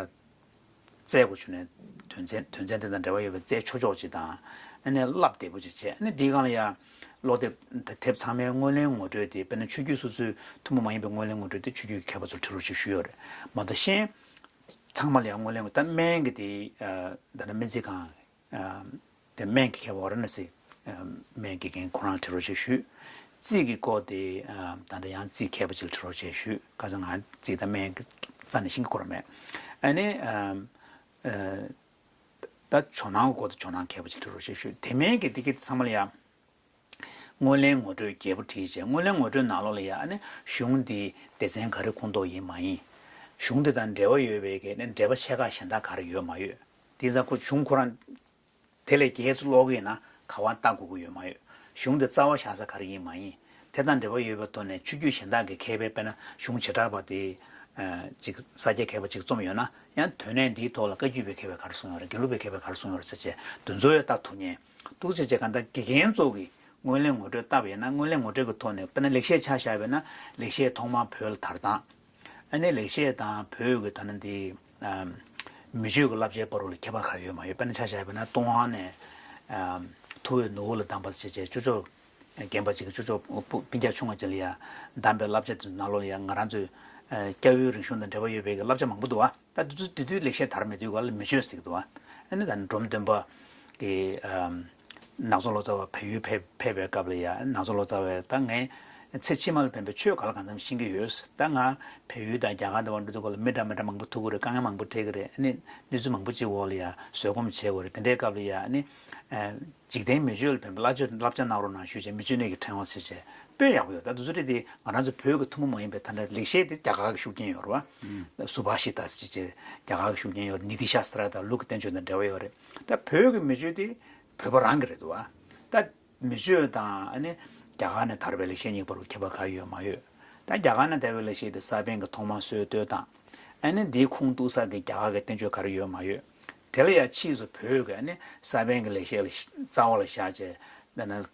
བཙལ་དགོས་བྱུང་ནས་དོན་ཚན་དོན་ཚན་དེ་དང་འབྲེལ་བ་ཡོད་པའི་བཙལ་ཆོག་ཆོག་ཅིག་དང་། ཨ་ནི་བསླབ་བདེ་པོ་ཅིག་བྱས། ཨ་ནི་འདིའི་སྒང་ལ་ཡ་ཀློག་དེབ་དེབ་ཚང་མའི་སྔོན་གླེང་ངོ་སྤྲོད་དེ། དཔེར་ན་ཆོས་བརྒྱུད་སོ་སོའི་ཐུན་མོང་མ་ཡིན་པའི་སྔོན་གླེང་ངོ་སྤྲོད་དེ་ཆོས་བརྒྱུད་ཀྱི་མཁས་པ་ཚོར་བྲི་རོགས་ཞེས་ཞུས་ཡོད་རེད། མ་གཏོགས་གཞན་ཚང་མ་ལ་ཡང་སྔོན་གླེང་ད་སྨན་གྱི་དེ་ད་ནི་སྨན་རྩིས་ཁང་དེ་སྨན་གྱི་མཁས་པ་ཝཱ་ར་ཎ་སི་སྨན་དགེ་རྒན་ཁོ་རང་ལ་བྲི་རོགས་ཞེས་ཞུས། རྩིས་ཀྱི་སྐོར་དེ་ད་ལྟ་ཡང་རྩིས་མཁས་པ་ཅིག་ལ་བྲི་རོགས་ཞེས་ཞུས། ཁ་སང་ང་རྩིས་དང་སྨན་གྱི་རྩ་ནས་ཤེས་ཀྱི་ཁོ་རང་མེད། ཨ་ནི་ད་ཇོ་ནང་གི་སྐོར་དུ་ཇོ་ནང་མཁས་པ་ཅིག་ལ་བྲི་རོགས་ཞེས་ཞུས། དེ་མིན་གྱི་དེ་གི་ཚང་མ་ལ་ཡང་སྔོན་གླེང་ངོ་སྤྲོད་རྒྱས་པོ་བྲིས་བྱས། སྔོན་གླེང་ངོ་སྤྲོད་ནང་ལོགས་ལ་ཡང་ཨ་ནི་གཞུང་འདི་སྡེ་ཚན་ག་རེ་ཁོངས་གཏོགས་ཡིན་མ་ཡིན། གཞུང་དེ་དང་འབྲེལ་བ་ཡོད་པའི་གི་ཨ་ནི་འགྲེལ་པ་ཕྱེད་ཀ་གཞན་དག་ག་རེ་ཡོད་མ་ཡོད། དེ་ཙང་ཁོ་གཞུང་ཁོ་རང་དེ་ལས་རྒྱས་སུ་ཀློག་གི་ཡིན་ན་ག་བ་ལྟ་དགོས་ཀྱི་ཡོད་མ་ཡོད། གཞུང་དེ་རྩ་བ་བཞག་ས་ག་རེ་ཡིན་མ་ཡིན། དེ་དང་འབྲེལ་བ་ཡོད་པའི་ཐོག་ནས་ཆོས་བརྒྱུད་གཞན་དག་གི་མཁས་པའི་དཔེར་ན་གཞུང་བྱེ་བྲག་པ་དེ་ཅིག་ས་སྐྱའི་མཁས་པ་ཅིག་རྩོམ་ཡོད་ན། ཡང་དོན་གནད་འདིའི་ཐོག་ལ་བཀའ་བརྒྱུད་པའི་མཁས་པས་ག་རེ་གསུངས་ཡོད་རེད། དགེ་ལུགས་པའི་མཁས་པས་ག་རེ་གསུངས་ཡོད་རེད་ཟེར་བྱས་དེ་ཚོ་ཡང་ལྟ་ཐུབ་མཁན་འདུག་ཟེར་བྱས། གང་ལྟར་དགེ་རྒན་ཚོ་གིས་སྔོན་གླེང་ངོ་སྤྲོད་བཏབ་པ་ཡིན་ན། སྔོན་གླེང་ངོ་སྤྲོད་ཀྱི་ཐོག་ནས་དཔེར་ན་ལེགས་བཤད་ཆ་བཞག་པ་ཡིན་ན་ལེགས་བཤད་ཐོག་མར་བོད་ལ་དར་སྟངས། ཨ་ནི་ལེགས་བཤད་དང་བོད་ཀྱི་ད་ནི་འདི་མི་ཆོས་ཀྱི་བསླབ་བྱའི་བར་ལ་ཁྱད་པར་ག་ཡོད་མ་ཡོད། དཔེར་ན་ཆ་བཞག་པ་ཡིན་ན་ཏུན་ཧོང་ནས་ཐུ་བྷོད་ནུ་བོ་ལ་བདམས་པ་ཟེར་བྱས་ཅོ་ཅོ་རྒན་པ་ཅིག་གིས་ཅོ་ཅོ་སྤུན་ཀྱག་ཆུང་བ་ཅིག་ལ་ཡ་གདམས་པའི་བསླབ་བྱ་དེ་ནང་ལོགས་ལ་ཡ་ང་རང་ཚོའི་སྐྱ་བོའི་རིག་གཞུང་དང་འབྲེལ་བ་ཡོད་པའི་གི་བསླབ་བྱ་མང་པོ་འདུག་བ། ད་དེ་དུས་དེ་དུས་ལེགས་བཤད་དར་མེད་དུས་ག་ལ་མི་ཆོས་ཟེར་གི་འདུག་བ། ཨ་ནི་ད་ནི་འབྲོམ་སྟོན་པ་གི་ནག་ཚོ་ལོ་ཙཱ་བ་བལ་ཡུལ་ཕེབས་ཕེབས་པའི་སྐབས་ལ་ཡ་ནག་ཚོ་ལོ་ཙཱ་བས་ད་ངས་ཚེ་ཕྱི་མ་ལ་ཕན་པའི་ཆོས་ག་ལ་གང་འཚམ་ཤེས་ཀྱི་ཡོད། ད་ང་བལ་ཡུལ་དང་རྒྱ་གར་དུ་འགྲོ་དུས་སྐབས་ལ་མི་འདྲ་མི་འདྲ་མང་པོ་ཐུག་གི་རེད། དཀའ་ངལ་མང་པོ་འཕྲད་ཀྱི་རེད། ཨ་ནི་གནས་ཚུལ་མང་པོ་ཅིག་འོག་ལ་ཡ་བཟོད་སྒོམ་བྱེད་དགོས་རེད། དེ་འདྲའི་སྐབས་ལ་ཡ་ཨ་ནི་འཇིག་རྟེན་མི་ཆོས་ལ་ཕན་པའི་བསླབ་བྱ་བསླབ་བྱ་གནང་རོགས་གནང་ཞུས་བྱས་མི་ཆོས་གནས་ཀྱི་ཕྲེང་བ་ཟེར་བྱས་དཔེ་ཡག་པོ་ཡོད། ད་དེ་ཚོ་ཁྲིད་དེ་ང་རང་ཚོ་བོད་ཀྱི་ཐུན་མོང་མ་ཡིན་པའི་ད་ལྟ་ལེགས་བཤད་དེ་རྒྱ་གར་གྱི་ཤུགས་རྐྱེན་ཡོད་རེད་བ། སུ་བྷ་ཤི་ཏ་ཟེར་བྱས་རྒྱ་གར་གྱི་ཤུགས་རྐྱེན་ཡོད་རེད། ནི་ཏི་ཤ་སྟྲ་དང་ལུགས་ཀྱི་བསྟན་བཅོས་དང་འབྲེལ་བ་ཡོད་རེད། ད་བོད་ཀྱི་མི་ཆོས་དེ་བོད་པ་རང་གི་རེད་འདུག་བ། ད་མི་ཆོས་དང་ཨ་ནི་རྒྱ་གར་ནས་དར་བའི་ལེགས་བཤད་གཉིས་བར་ཁྱད་པར་ག་ཡོད་མ་ཡོད། ད་རྒྱ་གར་ནས་དར་བའི་ལེགས་བཤད་དེ་ས་པཎ་གྱིས་ཐོག་མར་སྲོལ་བཏོད་དང་། ཨ་ནི་འདིའི་ཁུངས་གཏུགས་ས་གི་རྒྱ་གར་གྱི་བསྟན་བཅོས་ག་རེ་ཡོད་མ་ཡོད། དེ་ལ་ཡང་ཕྱིས་སུ་བོད་ཀྱི་ཨ་ནི་ས་པཎ་གྱི་ལེགས་བཤད་ལ་རྩ་བ་ལ་བཞག་བྱས་ ད་ནི་ད་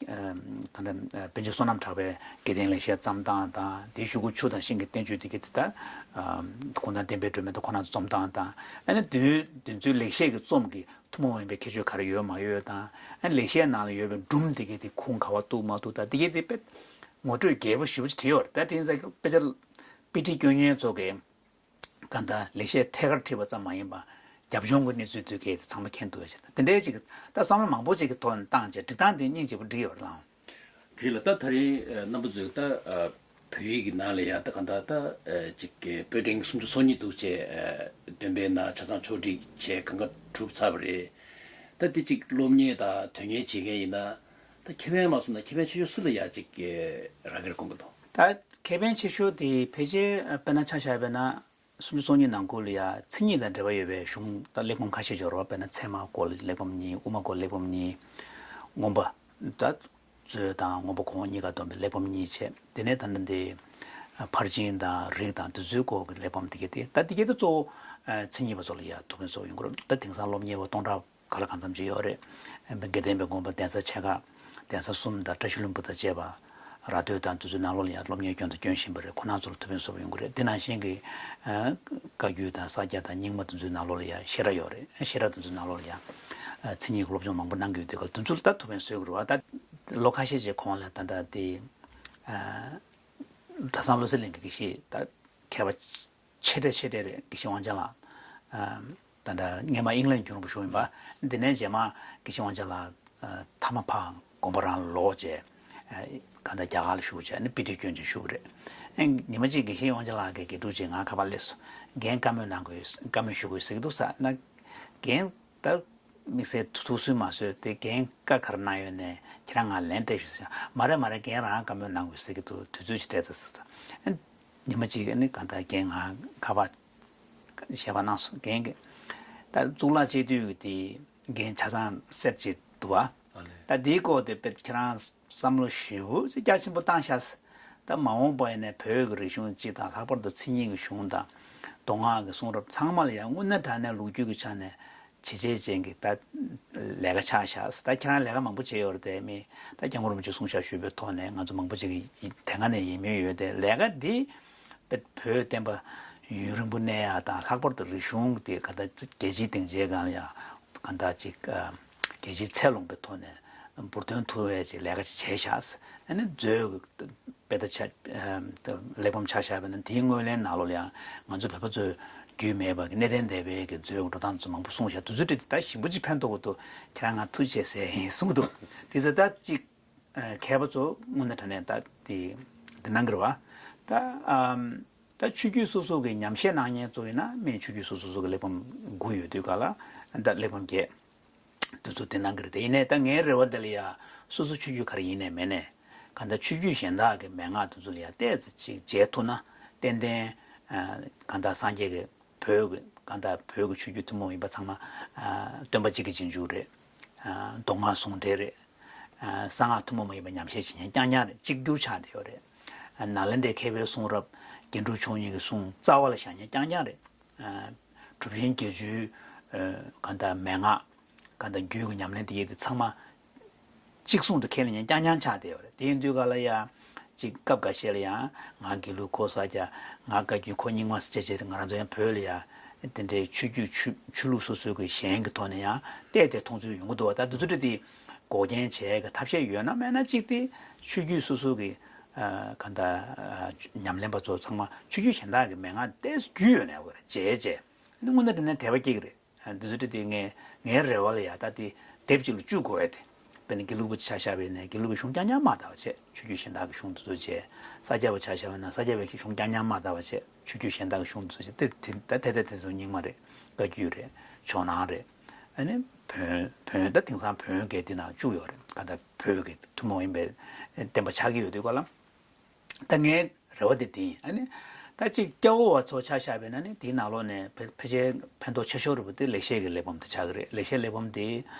ལྟ་པཎ་ཆེན་བསོད་ནམས་གྲགས་པའི་དགེ་ལྡན་ལེགས་བཤད་བརྩམས་སྟངས་དང་དེའི་གཞུག་གུ་ཆུ་དང་ཤིང་གི་བསྟན་བཅོས་དེ་གའི་དེ་ད་གུང་ཐང་བསྟན་པའི་སྒྲོན་མེ་དང་ཁོང་རྣམ་ཚོ་རྩོམ་སྟངས་དང་ཨ་ནི་དུས་དེ་ཚོའི་ལེགས་བཤད་ཀྱི་རྩོམ་གྱི་ཐུན་མོང་མ་ཡིན་པའི་ཁྱད་ཆོས་ག་རེ་ཡོད་མ་ཡོད་དང་ཨ་ནི་ལེགས་བཤད་ནང་ལ་ཡོད་པའི་སྒྲུང་དེ་གའི་དེ་ཁུངས་ག་པར་གཏུགས་མ་གཏུགས་དང་དེ་གའི་དེ་དཔེ་ངོ་སྤྲོད་རྒྱས་པོ་ཞེ་པོ་ཅིག་བྲིས་ཡོད་རེད། ད་དེ་ཡིན་ཙང་དཔེ་ཆ་དཔེ་ཁྲིད་སྐྱོན་མཁན་ཚོ་གིས། གང་ལྟར་ལེགས་བཤད་ཐད་ཀར་ཁྲིད་པ་ཙམ་མ་ཡིན་པར་རྒྱབ་ལྗོངས་ཀྱི་གནས་ཚུལ་དེ་གའི་ཚང་མ་མཁྱེན་ཐུབ་པ་ཞིག་དང་དེ་འདྲའི་ཅིག་ད་བསམ་བློ་མང་པོ་ཅིག་གི་ཐོག་ནས་བཏང་བྱས་སྒྲིག་སྟངས་དེ་སྙིང་རྗེ་པོ་བསྒྲིགས་ཡོད་རེད་ལགས། ག་རེ་ལ་ད་ད་རིང་རྣམ་པ་ཚོས་ད་བོད་ཡིག་གི་ནང་ལ་ཡང་ད་གང་ལྟར་ད་ཅིག་པོད་ཕྲེང་སུམ་ཅུ་སོ་གཉིས་འདུག་བྱས་འདོན་པའི་ནང་ཆ་ཚང་ཕྱོགས་སྒྲིག་བྱས་གང་ག་གྲུབ་ཚར་བ་རེད། ད་འདི་ཅིག་སློབ་གཉེར་དང་དོན་གཉེར་བྱེད་མཁན་ཡིན་ན་ད་ཁེ་ཕན་མ་སོང་ན་ཁེ་ཕན་ཆེ་ཤོས་སུ་ལ་ཡང་ཅིག་རག་གི་རེད་དགོངས་ཀྱི་འདུག་ད་ཁེ་ཕན་ཆེ་ཤོས་དེ་ཕལ་ཆེར་དཔེར་ན་ཆ་བཞག་པ་ན། སུམ་ཅུ་སོ་གཉིས་ནང་ཁུལ་ལ་ཡང་མཚན་ཉིད་དང་འབྲེལ་བ་ཡོད་པའི་གཞུང་དང་གླེགས་བམ་ཁ་ཤས་ཅིག་ཡོད་རེད་བ། དཔེར་ན་ཚད་མ་སྐོར་གླེགས་བམ་གཉིས། དབུ་མ་སྐོར་གླེགས་བམ་གཉིས། མངོན་པ་ད་མཛོད་དང་མངོན་པ་གོང་འོག་གཉིས་ཀ་བསྡོམས་པའི་གླེགས་བམ་གཉིས་བྱས། དེ་ནས་ད་ནི་འདི་ཕར་ཕྱིན་དང་རིགས་དང་དེ་ཚོའི་སྐོར་གྱི་གླེགས་བམ་དེ་གའི་དེ་ད་དེ་གའི་དེ་གཙོ་བོ་མཚན་ཉིད་པ་ཚོ་ལ་ཡང་ཐུགས་ཕན་གསོས་ཡོང་གི་རེད། ད་དེང་སང་སློབ་གཉེར་བ་སྟོང་ཕྲག་ག་ལ་གང་འཚམ་ཅིག་ཡོད་རེད། དགེ་ལྡན་པའི་དགོན་པ་གདན་ས་ཆེ་ཁག་གདན་ས་གསུམ་དང་བཀྲ་ཤིས་ལྷུན་པོ་དང་བཅས་པ། ར་སྟོད་དང་དེ་ཚོའི་ནང་ལོགས་ལ་ཡང་སློབ་གཉེར་སྐྱོན་དང་སྐྱོན་བཞིན་པ་རེད། ཁོ་རང་ཚོ་ལ་ཐུགས་ཕན་གསོས་པ་ཡོང་གི་རེད། དེ་ནང་བཞིན་གྱི་བཀའ་བརྒྱུད་དང་ས་སྐྱ་དང་རྙིང་མ་དེ་ཚོའི་ནང་ལོགས་ལ་ཡང་བཤད་གྲྭ་ཡོད་རེད། བཤད་གྲྭ་དེ་ཚོའི་ནང་ལོགས་ལ་ཡང་མཚན་ཉིད་ཀྱི་སློབ་སྦྱོང་མང་པོ་གནང་གི་ཡོད་དུས་ག་ལ་དེ་ཚོ་ལ་ད་ཐུགས་ཕན་གསོས་ཀྱི་རེད་བ། ད་ལོ་ཁ་ཤས་ཀྱི་གོང་ལ་ད་ལྟ་དེ་གྲྭ་ཚང་བློ་གསལ་གླིང་གི་དགེ་བཤེས་ད་མཁས་པ་ཆེ་གྲས་ཆེ་གྲས་རེད། དགེ་བཤེས་དབང་ཆེན་ལགས། ད་ལྟ་སྔས་མ་ཨིང་ལན་རྒྱལ་བ་བཞུགས་ཡིན་པ། འདི་ནས་རྗེས་མ་དགེ་བཤེས་དབང་ཆེན་ལགས་ཐ་མ་ཕར་དགོངས་པ་རང་ལོག་བྱས། གང་ལྟར་རྒྱ་གར་ལ་བཞུགས་བྱས་ནས་དཔེ་ཁྲིད་སྐྱོན་བྱས་བཞུགས་པ་རེད། ཉི་མ་གཅིག་དགེ་བཤེས་དབང་ཆེན་ལགས་ཀྱིས་དགེ་ཕྲུག་ཅིག་ང་ཁ་པར་སླེབས་སོང་། རྒན་བཀའ་མོལ་གནང་དགོས། བཀའ་མོལ་ཞུ་དགོས་ཟེར་གྱི་འདུག་ཟེར་ན། རྒན་ད་དམིགས་བསལ་ཐུགས་སུན་མ་གསོས་ཏེ། རྒན་བཀའ་ག་རེ་གནང་ཡོད་ནས་ཁྱེད་རང་ང་ལན་སྤྲད་ཤོག་ཟེར། མ་རེད་མ་རེད། རྒན་རང་བཀའ་མོལ་གནང་དགོས་ཟེར་གྱི་འདུག་དུས་ཚོད་ཅིག་སྤྲད་ད་ཟེར། ཉི་མ་གཅིག་ནི་གང་ལྟར་རྒན་ང་ཁ་པར་བཤད་པ་གནང་སོང་། རྒན་གྱིས་ད་གཙུག་ལག་སྤྱི་འཐུས་ཀྱི་དེ་རྒན་ཆ་ཚང་སེར་བྱེད་འདུག་བ། ད་དེའི་སྐོར་དེ་དཔེ་ཁྱེད་རང་བསམ་བློ་ཞེ་པོ་ཅིག་རྒྱ་ཆེན་པོ་བཏང་ཤག་ད་མ་འོངས་པ་ཡིན་ནའི་བོད་ཀྱི་རིག་གཞུང་སྤྱི་དང་ལྷག་པར་དུ་མཚན་ཉིད་ཀྱི་གཞུང་དང་མདོ་སྔགས་ཀྱི་གསུང་རབ་ཚང་མ་ལ་ཡང་དངོས་གནས་དྲང་གནས་ལོ་རྒྱུས་ཀྱི་ཆ་ནས་བྱས་རྗེས་ཅན་གྱི་ད་ལས་ཀ་ཆགས་ཤག་ད་ཁྱེད་རང་ལས་ཀ་མང་པོ་བྱས་ཡོད་རེད་དེ། མི་ད་སྐྱབས་མགོན་རིན་པོ་ཆེ་གསུང་བཤད་ཞུས་པའི་ཐོག་ནས་ང་ཚོ་མང་པོ་ཅིག་གིས་དེ་སྔ་ནས་ཡིད་སྨོན་ཡོད་དེ། ལས་ཀ་འདི་བོད་བསྟན་པ་ཡུན་རིང་པོ་གནས་ཡག་དང་ལྷག་པར་དུ་རིག་གཞུང་དེ་ག་ད་རྒྱལ་སྤྱིའི་སྡིངས་ཆའི་སྒང་ལ་ཡང་ག་ད་ཅིག་རྒྱལ་སྤྱིའི་ཚད་ལོངས་པའི་ཐོག་ནས་འབུར་ཐོན་ཐུབ་པའི་ཅིག་ལས་ཀ་ཅིག་བྱས་ཤག་ཨ་ནི་མཛོད་དཔེ་ལྟ་ཆ་གླེགས་བམ་ཆ་བཞག་པ་ན་དེའི་ངོས་ལེན་ནང་ལོགས་ལ་ཡང་ང་ཚོ་བོད་པ་ཚོས་རྒྱུས་མེད་པ་གི་གནས་བརྟན་སྡེ་པའི་གི་མཛོད་འགྲོ་སྟངས་ཚོ་མང་པོ་གསུངས་ཤག་དུས་ཚོད་བྲིས་ཏེ་ད་ཞིམ་པོ་ཅིག་ཕན་ཐོགས་ཀྱི་འདུག་ཁྱེད་རང་ང་ཐུགས་རྗེ་ཆེ་ཟེར་ཡིན་གསུངས་འདུག་དེ་ཚོ་ད་ཅིག་མཁས་པ་ཚོ་དངོས་གནས་དྲང་གནས་ད་དེ་དེ་གནང་གི་རེད་བ། ད་ཨམ་ད་ཆོས་བརྒྱུད་སོ་སོ་གི་ཉམས་བཞེས་གནང་མཁན་ཚོ་ཡིན་ན་སྨན་ཆོས་བརྒྱུད་སོ་སོ་སོ་གི་གླེགས་བམ་དགུ་ཡོད་དུས་ག་ལ་ད་གླེགས་བམ་བརྒྱད། དེ་ཚོ་དེ་གནང་གི་རེད། དེ་ཡིན་ནའི་ད་ངའི་རེ་བ་འདི་ལ་ཡ་སོ་སོ་ཆོས་བརྒྱུད་ག་རེ་ཡིན་ནའི་མིན་ནའི་གང་ལྟར་ཆོས་བརྒྱུད་གཞན་དག་གི་མན་ངག་དེ་ཚོ་ལ་ཡ་ཏོག་ཙམ་ཅིག་མཇལ་ཐུབ་ན་ཏན་ཏན་གང་ལྟར་སངས་རྒྱས་ཀྱི་བོད་ཀྱི་གང་ལྟར་བོད་ཀྱི་ཆོས་བརྒྱུད་ཐུན་མོང་ཡིན་པ་ཚང་མ་སྟོན་པ་གཅིག་གི་རྗེས་འཇུག་རེད། མདོ་སྔགས་ཟུང་འབྲེལ་རེད། གསང་སྔགས་ཐུན་མོང་མ་ཡིན་པ་ཉམས་བཞེས་བྱེད་མཁན་རྐྱང་རྐྱང་རེད། གཅིག་གྱུར་ཆགས་བསྡད་ཡོད་རེད། ནཱ་ལེནྡྲའི་མཁས་པའི་གསུང་རབ་རྒྱན་དྲུག་མཆོག་གཉིས་ཀྱི་གསུང་རྩ་བ་ལ་བཞག་མཁན་རྐྱང་རྐྱང་རེད། གྲུབ་ཆེན་བརྒྱད་ཅུའི་གང་ལྟར་མན་ངག་གང་ལྟར་རྒྱུད་ཀྱི་ཉམས་ལེན་དེ་ཡས་དེ་ཚང་མ་གཅིག་གསུང་དུ་ཁས་ལེན་མཁན་རྐྱང་རྐྱང་ཆགས་བསྡད་ཡོད་རེད། དེ་ཡིན་དུས་ག་ལ་ཡ་གཅིག་སྐབས་འགའ་ཤས་ལ་ཡང་ང་དགེ་ལུགས་ཁོ་ས་སྐྱ་ང་བཀའ་བརྒྱུད་ཁོ་རྙིང་མ་ཟེར་བྱས་བྱས་ང་རང་ཚོ་ཡང་བོད་ལ་ཡ་དེ་འདྲའི་ཆོས་བརྒྱུད་ཆོས་ཆོས་ལུགས་སོ་སོའི་གི་གཞན་གྱི་ཐོག་ནས་ཡང་བལྟས་ཏེ་མཐོང་ཚུལ་ཡོང་གི་འདུག་བ། ད་དེ་ཚོ་འདྲ་དེ་འགོག་རྐྱེན་བྱེད་གི་ཐབས་ཤེས་ཡོད་ན་མེད་ན་གཅིག་དེ་ཆོས་བརྒྱུད་སོ་སོ་གི་གང་ལྟར་ཉམས་ལེན་པ་ཚོ་ཚང་མ་ཆོས་བརྒྱུད་གཞན་དག་གི་མན་ངག་ཏོག་ཙམ་རྒྱུས་ཡོད་ན་ཡག་པོ་རེད། བྱས་བྱས་དངོས་གནས་དྲང་གནས་དད་པ་སྐྱེ་གི་རེད། འདི་ཚོ་དེ་ངས་ངའི་རེ་བ་ལ་ཡ་ད་དེ་དེབ་གཅིག་ལ་བཅུག་དགོས་ཡ་དེ། དཔེར་ན་དགེ་ལུགས་པ་ཆ་བཞག་པ་ཡིན་ན་དགེ་ལུགས་པའི་གཞུང་རྐྱང་རྐྱང་མ་དག་པ་བྱས། ཆོས་བརྒྱུད་གཞན་དག་གི་གཞུང་དེ་ཚོ་བྱས། ས་སྐྱ་པ་ཆ་བཞག་པ་ཡིན་ན་ས་སྐྱ་པའི་གཞུང་རྐྱང་རྐྱང་མ་དག་པ་བྱས། ཆོས་བརྒྱུད་གཞན་དག་གི་གཞུང་དེ་ཚོ་བྱས། དེ་དེ་ད་དེ་དེ་དེ་ཚོ་རྙིང་མ་རེད། བཀའ་བརྒྱུད་རེད། ཇོ་ནང་རེད། ཨ་ནི་བོན་བོན་ད་དེང་སང་བོན་གྱི་དེ་ནང་བཅུག་ཡོད་རེད། ག་ད་བོད་ཀྱི་ཐུན་མོང་ཡིན་པའི་བསྟན་པ་ཆགས་ཀྱི་ཡོད་དུས་ག་ལ། ད་ངའི་རེ་བ་དེ་དེ་ཡིན། ཨ་ནི་ད་ཅིག་སྐྱ་བོ་བ་ཚོ་ཆ་བཞག་པ་ཡིན་ན་ནི་དེའི་ནང་ལོགས་ནས་ཕལ་ཕལ་ཆེར་ཕན་ཐོགས་ཆེ་ཤོས་རེད་པ་དེ་ལེགས་བཤད་ཀྱི་གླེགས་བམ་དེ་ཆགས་ཀྱི་རེད། ལེགས་བཤད་གླེགས་བམ་དེ་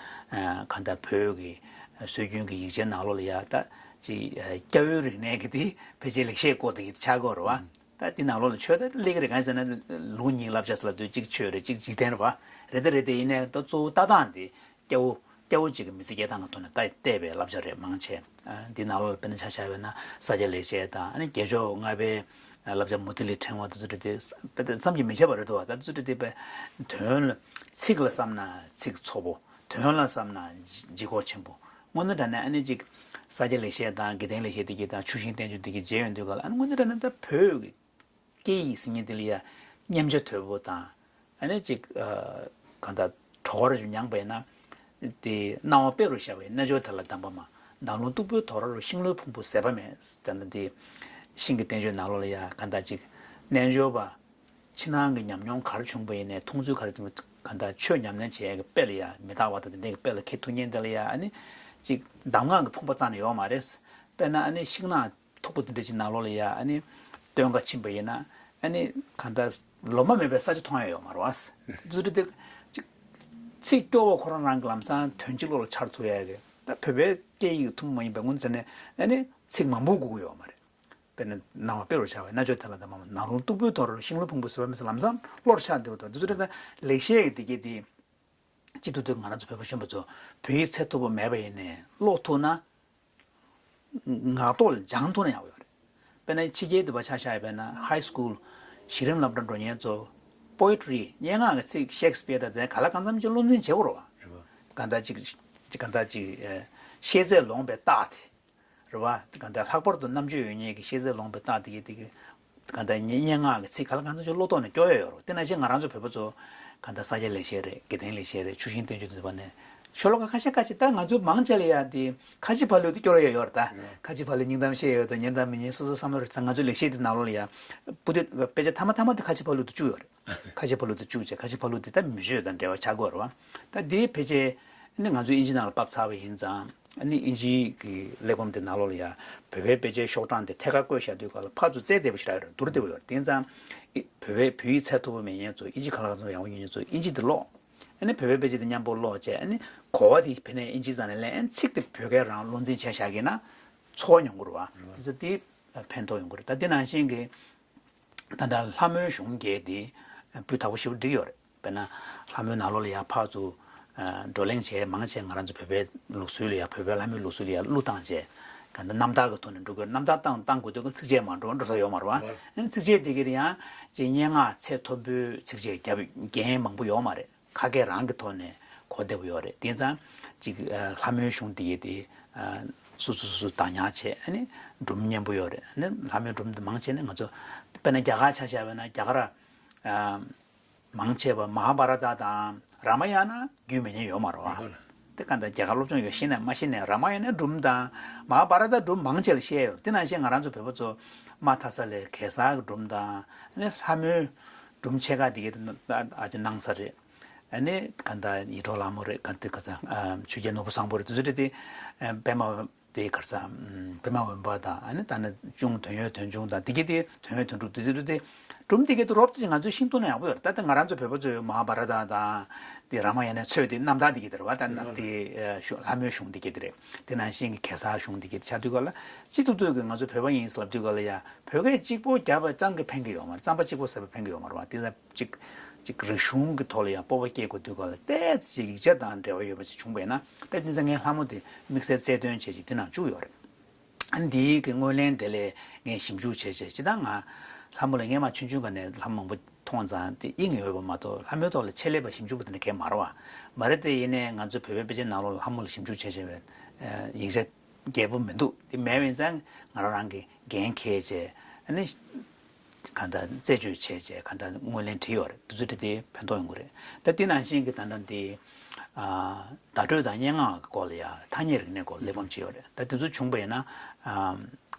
གང་ལྟར་བོད་ཀྱི་སྲོལ་རྒྱུན་གྱི་ཡིག་ཆའི་ནང་ལོགས་ལ་ཡ་ད་ཅིག་སྐྱ་བོའི་རིག་གནས་ཀྱི་དེ་ཕལ་ཆེར་ལེགས་བཤད་སྐོར་དེ་གི་ཆགས་ཀྱི་ཡོད་རེད་བ། ད་དེ་ནང་ལོགས་ལ་ཆོས་ད་སླེབས་ཀྱི་རེད། གང་ཡིན་ཟེར་ན་ལུགས་གཉིས་བསླབ་བྱ་ཟེར་ལབ་དུས་གཅིག་ཆོས་རེད། གཅིག་འཇིག་རྟེན་རེད་བ། རེད་ད་རེད་དེ་ཡིན་ནའི་ད་གཙོ་བོ་ལྟ་སྟངས་དེ་སྐྱ་བོ་ སྐྱ་བོ་གཅིག་གི་མི་ཚེ་སྐྱེལ་སྟངས་ཀྱི་ཐོག་ནས་ད་བལྟས་པའི་བསླབ་བྱ་རེད་མང་ཆེ། ཨ་འདི་ནང་ལོགས་ལ་དཔེར་ན་ཆ་བཞག་པ་ཡིན་ན་ས་སྐྱ་ལེགས་བཤད་དང་ཨ་ནི་རྒྱལ་མཆོག་ལྔ་པའི་བསླབ་བྱ་མུ་ཏིག་ལི་ཕྲེང་བ་དེ་ཚོ་རེད་དེ། དཔེ་དེ་བསམ་གྱིས་མི་ཁྱབ་པ་རེད་འདུག་བ། ད་དེ་ཚོ་རེད་དེ་དཔེ་དོན་ལ་ཚིག་ལ་བསམ་ན་ཚིག་ཚོགས་པོ། དོན་ལ་བསམ་ན་ལྗིད་ཁོག་ཆེན་པོ། དངོས་གནས་དྲང་གནས་ཨ་ནི་ཅིག་ས་སྐྱ་ལེགས་བཤད་དང་དགེ་ལྡན་ལེགས་བཤད་དེ་གྱད་དང་ཆུ་ཤིང་བསྟན་བཅོས་དེ་གྱད་མཇལ་ཡོང་དུས་ག་ལ་ཨ་ནི་དངོས་གནས་དྲང་གནས་ད་བོད་ཀྱི་སྐད་ཡིག་ཟེར་མཁན་དེ་ལ་ཡ་སྙན་ཆ་དོད་པོ་དང་། ཨ་ནི་ཅིག་ཨ་གང་ལྟར་གྲོགས་པོ་མྱངས་པ་ཡིན་ན་དེ་སྣང་བ་དཔེ་རུ་ཤར་བའི་རྣལ་འབྱོར་དེ་ལ་གདམས་པ་མ། ནང་ལུང་སྟུག་པོའི་དོ་ར་རུ་ཤིང་ལོའི་ཕུང་པོ་ཟད་པ་མེད། ད་ནི་དེ་ཤིང་གི་བསྟན་བཅོས་ནང་ལོགས་ལ་ཡ་གང་ལྟར་ཅིག་རྣལ་འབྱོར་པ། ཕྱི་ནང་གི་ཉམས་མྱོང་ག་རེ་བྱུང་བ་ཡིན་ནའི་མཐོང་ཚུལ་ག་རེ་བྱུང་བ་གང་ལྟར་ཆོས་ཉམས་ལེན་བྱེད་ཡག་གི་དཔེ་ལ་ཡ་མི་རྟག་པ་དང་དེ་འདྲའི་གི་དཔེ་ལ་འཁེལ་ཐུབ་མཁན་དེ་ལ་ཡ་ཨ་ནི་ཅིག་གདམས་ངག་གི་ཕོངས་པ་རྩ་ནས་ཡོད་མ་རེད། དཔེར་ན་ཨ་ནི་ཤིང་ནགས་མཐུག་པོ་དེ་འདྲ་ཅིག་ནང་ལོགས་ལ་ཡ་ཨ་ནི་སྟོན་ཁ་ཕྱིན་པ་ཡིན་ན་ཨ་ནི་གང་ལྟར་ལོ་མ་མེད་པའི་ས་ཆ་མཐོང་ཡ་ཡོད་མ་རེད་བ། དེ་ཚོ་དེ་ཅིག་ཚིག་སྐྱོ་བོ་ཁོ་རང་རང་གི་ལམ་སང་དོན་གཅིག་བློ་ལ་འཆར་ཐུབ་ཡ་གི་ད་བོད་པའི་སྐད་ཡིག་ཐུན་མོང་མ་ཡིན་པའི་ངོས་ནས་ཨ་ནི་ཚིག་མང་པོ་དགོས་ཀྱི་ཡོད་མ་རེད། དཔེར་ན་སྣང་བ་དཔེ་རུ་ཤར་བའི་རྣལ་འབྱོར་དེ་ལ་གདམས་པ་མ། ནང་ལུང་སྟུག་པོའི་དོ་ར་རུ་ཤིང་ལོའི་ཕུང་པོ་ཟད་པ་མེད་ཟེར་ལམ་སང་བློར་འཆར་བསྡད་པ་དང་དེ་ཚོ་དེ་ལ་ལེགས་བཤད་ཀྱི་དེ་གྱད་དེ། སྤྱི་ཐུབ་ཐུབ་ང་རང་ཚོ་བོད་པ་གཞོན་པ་ཚོ་བོད་ཡིག་ཚད་མཐོ་པོ་མེད་པ་ཡིན་ནའི་ཀློག་ཐུབ་ན། ངག་ཐོག་ལ་སྦྱང་ཐུབ་ན་ཡག་པོ་ཡོད་རེད། དཔེར་ན་ཕྱི་རྒྱལ་དུ་བ་ཆ་བཞག་ཡོད་པས་ན་ཧའི་སི་ཀུལ་གཞི་རིམ་སློབ་གྲྭ་འགྲོ་མཁན་ཚོ་པོ་ཨེ་ཊི་རི་སྙན་ངག་གི་ཚིག་ཤེག་སི་པི་ཡར་དང་དེ་ག་ལ་གང་འཚམ་ཅིག་བློ་འཛིན་བྱེད་དགོས་རེད་བ། རེད་བ། གང་ལྟར་ཅིག་གང་ལྟར་ཅིག་ཤེས་ཚད་ལོངས་པའི་རྟགས་དེ། རེད་བ། གང་ལྟར་ལྷག་པར་དུ་རྣམ་དཔྱོད་ཡོད་མཁན་གྱི་ཤེས་ཚད་ལོངས་པའི་རྟགས་དེ་གི་དེ་གི་གང་ལྟར་སྙན་སྙན་ངག་གི་ཚིག་ག་ལ་གང་འཚམ་ཅིག་བློ་ཐོག་ནས་སྐྱོར་ཡ་ཡོད་རེད། དེ་ནང་བཞིན་ང་རང་ཚོ་བོད་པ་ཚོ་གང་ལྟར་ས་སྐྱ་ལེགས་བཤད་རེད། དགེ་ལྡན་ལེགས་བཤད་རེད། ཆུ་ཤིང་བསྟན་བཅོས་དེ་ཚོ་བ་ནས་ཤོ་ལོ་ཀ་ཁ་ཤས་ཁ་ཤས་ད་ང་ཚོ་མང་ཆེ་ལ་ཡ་དེ་ཁ་ཆེ་ཕ་ལོས་དེ་སྐྱོར་ཡ་ཡོད་རེད། ད་ཁ་ཆེ་ཕ་ལོས་སྙིང་གཏམ་བཤད་ཡོད་དང་སྙན་གཏམ་མི་སྙན་སོ་སོ་བསམ་བློ་རེད་ཚ། ང་ཚོ་ལེགས་བཤད་དེ་ནང་ལོགས་ལ་ཡ་པོ་དེ་དཔེ་ཆ་ཐ་མ་ཐ་མ་དེ་ཁ་ཆེ་ཕ་ལོས་དེ་བཅུག་ཡོད་རེད། ཁ་ཆེ་ཕ་ལོ་དེ་བཅུག་བྱས་ཁ་ཆེ་ཕ་ལོ་དེ་ད་མི་ཆོས་དང་འབྲེལ་བ་ཆགས་ཀྱི་ཡོད་རེད་བ། ད་དེའི་ཕལ་ཆེར་ནི་ང་ཚོས་ཨིན་ཇི་ནང་ལ་ཕབ་ཚར་བ་ཡིན་ཙང་ནི་ཨིན་ཇིའི་གི་གླེགས་བམ་དེ་ནང་ལོགས་ལ་ཡ་བོད་པའི་དཔེ་ཆའི་ཤོག་གྲངས་དེ་ཐད་ཀར་བཀོད་བཞག་དུས་སྐབས་ལ་ཕར་ཚུར་རྩལ་བདེ་པོ་ཞེ་དྲག་ཡོད་རེད། བསྡུར་བདེ་པོ་ཡོད་རེད། དེ་ཡིན་ཙང་བོད་པའི་བོད་ཡིག་ཚད་མཐོ་པོ་མེད་མཁན་ཚོ་ཨིན་ཇི་ཁ་ལག་ཚོ་ཡག་པོ་ཉོ་མཁན་ཚོ་ཨིན་ཇི་དེ་ཀློག་ཨ་ནི་བོད་པའི་དཔེ་ཆ་དེ་མཉམ་པོ་ཀློག་བྱས་ཨ་ནི་གོ་བ་དེ་བོད་ནས་ཨིན་ཇི་ཙམ་ནས་ལེན་ཨ་ནི་ཚིག་དེ་བོད་སྐད་རང་བློ་འཛིན་བྱས་བཞག་གི་ན་ཚོར་བ་མྱོང་གི་རེད་བ། དེ་ཚོ་དེ་ཕན་ཐོགས་ཡོང་གི་རེད། ད་དེ་ནང་བཞིན་གི་ད་ལྟ་ལྷ་མོའི་གཞུང་བརྒྱད་དེ་སྤུས་དག་པོ་ཞེ་པོ་བསྒྲིགས་ཡོད་རེད། དཔེར་ན་ལྷ་མོའི་ནང་ལོགས་ལ་ཡ་ཕར་ཚུར་བགྲོ་གླེང་བྱས་མང་ཆེ་ང་རང་ཚོ་བོད་པའི་ལུགས་སྲོལ་ལ་ཡ་བོད་པའི་ལྷ་མོའི་ལུགས་སྲོལ་ལ་ཡ་གླུ་བཏང་བྱས་གང་ལྟར་རྣམ་ཐར་གྱི་ཐོག་ནས་འགྲོ་དགོས། རྣམ་ཐར་བཏང་བཏང་དགོས་དུས་ཚིགས་བཅད་མ་འགྲོ་འགྲོ་ས་ཡོད་མ་རེད་བ། ཨ་ནི་ཚིགས་བཅད་དེ་གི་དེ་ཡང་ཅིག་སྙན་ངག་ཚད་མཐོན་པོའི་ཚིགས་བཅད་རྒྱབ་རྒྱན་མང་པོ་ཡོད་མ་རེད། ཁ་སྐད་རང་གི་ཐོག་ནས་གོ་བདེ་པོ་ཡོད་རེད། དེ་ཙང་ཅིག་ལྷ་མོའི་གཞུང་དེ་གི་དེ་སོ་སོ་སོ་སོ་བདག་ཉར་བྱས་ཨ་ནི་སྒྲུང་སྙན་པོ་ཡོད་རེད། ཨ་ནི་ལྷ་མོའི་སྒྲུང་དེ་མང་ཆེ་ནས་ང་ཚོ་དཔེར་ན་རྒྱ་གར་ཆ་བཞག་པ་ན་རྒྱ་གར་མང་ཆེ་བ་མ་ཧཱ་བྷ་ར་ཏ་དང་རཱ་མ་ཡ་ན་རྒྱུས་མེད་མཁན་ཡོད་མ་རེད་བ། དེ་ག་འདྲ་རྒྱ་གར་སློབ་སྦྱོང་ཡོད་ཤེས་ནས་མ་ཤེས་ནས་རཱ་མ་ཡ་ན་སྒྲུང་དང་མ་ཧཱ་བྷ་ར་ཏ་སྒྲུང་མང་ཆེ་ལ་བཤད་ཡོད་རེད། དེ་ནང་བཞིན་ང་རང་ཚོ་བོད་པ་ཚོ་མ་མཐའ་ས་ལའི་གེ་སར་གྱི་སྒྲུང་དང་ཨ་ནི་ལྷ་མོའི་སྒྲུང་ཆེ་ཁག་དེ་གའི་ཨ་ཅེ་སྣང་ས་རེད། ཨ་ནི་ག་འདྲ་ཡིད་འཕྲོག་ལྷ་མོ་རེད། ག་འདྲ་ག་ས་ཆོས་རྒྱལ་ནོར་བུ་བཟང་པོ་རེད། དེ་ཚོ་རེད་དེ་པད་མ་དེ་ག་ས་པད་མ་འོད་འབར་དང་ཨ་ནི་ད་ནི་གཅུང་དོན་ཡོད་དོན་ཆུང་དང་དེ་གའི་དེ་དོན་ཡོད་དོན་གྲུབ་དེ་ཚོ་རེད་དེ་སྒྲུང་དེ་གའི་དེ་རོབ་ཙམ་ང་ཚོས་ཤེས་ཐུབ་ན་ཡག་པོ་ཡོད་རེད། ད་ལྟ་ང་རང་ཚོ་བོད་པ་ཚོས་མ་ཧཱ་བྷ་ར་ཏ་དང་དེ་རཱ་མ་ཡ་ན་ཚོས་དེ་རྣམ་ཐར་དེ་གའི་དེ་རེད་བ། ད་ནི་དེ་ལྷ་མོའི་གཞུང་དེ་གའི་དེ་རེད། དེ་ནང་བཞིན་གྱི་གེ་སར་གཞུང་དེ་གའི་དེ་ཆགས་དུས་སྐབས་ལ་སྤྱི་ཐུབ་ཐུབ་ཀྱི་ང་ཚོ་བོད་པ་ཡིན་ཟེར་ལབ་དུས་སྐབས་ལ་ཡ་བོད་སྐད་གཅིག་པོ་རྒྱབ་པ་ཙམ་གྱིས་ཕན་གྱི་ཡོད་མ་རེད། རྩམ་པ་གཅིག་པོ་ཟ་བས་ཕན་གྱི་ཡོད་མ་རེད་བ། དེ་ལ་ཅིག་ཅིག་རིག་གཞུང་གི་ཐོག་ལ་ཡང་སྤོབས་པ་སྐྱེ་དགོས་དུས་སྐབས་ལ་ཏོག་ཙམ་ཅིག་ཡིག་ཆ་དང་འབྲེལ་བ་ཡོད་པ་ཅིག་བྱུང་བས་ན་ད་དེ་ཚོ་ངའི་ལྷ་མོ་དེ་དམིགས་བསལ་རྩལ་འདོན་བྱས་ཅིག་དེ་ནང་བཅུག་ཡོད་རེད། ཨ་ནི་འདིའི་གི་སྔོན་གླེང་དེ་ལས་ངས་ཞིབ་འཇུག་བྱས་བྱས་སྤྱིར་བཏང་ང་ལྷ་མོ་ལ་སྔས་མ་ཆུང་ཆུང་སྒང་ནས་ལྷ་མོ་མང་པོ་མཐོང་ཙང་དེ་དབྱིངས་ཡོད་པ་མ་གཏོགས་ལྷ་མོའི་ཐོག་ལ་ཆེད་ལས་པ་ཞིབ་འཇུག་པ་དེ་འདྲ་གང་ཡང་མ་རེད་བ། མ་རེད་དེ་ཡིན་ནའི་ང་ཚོ་བོད་པའི་དཔེ་ཆའི་ནང་ལོགས་ལ་ལྷ་མོ་ལ་ཞིབ་འཇུག་བྱས་བྱས་པའི་ཡིག་ཆ་རྒྱས་པོ་མི་འདུག་དེ་མེད་པ་ཡིན་ཙང་ང་རང་རང་གི་འགན་འཁྱེར་བྱས་ཨ་ནི་གང་ལྟར་རྩད་གཅོད་བྱས་བྱས་གང་ལྟར་སྔོན་གླེང་བྲིས་ཡོད་རེད། དེ་ཚོ་བྲིས་ཏེ་ཕན་ཐོགས་ཡོང་གི་རེད། ད་དེ་ནང་བཞིན་གྱི་ད་ལྟ་འདི་ཨ་བརྡ་སྤྲོད་དང་སྙན་ངག་གི་སྐོར་ལ་ཡང་ཐ་སྙད་རིག་གནས་སྐོར་ལ་གླེགས་བམ་བྲིས་ཡོད་རེད། ད་དེ་ཚོ་བྱུང་པ་ཡིན་ན་ཨ་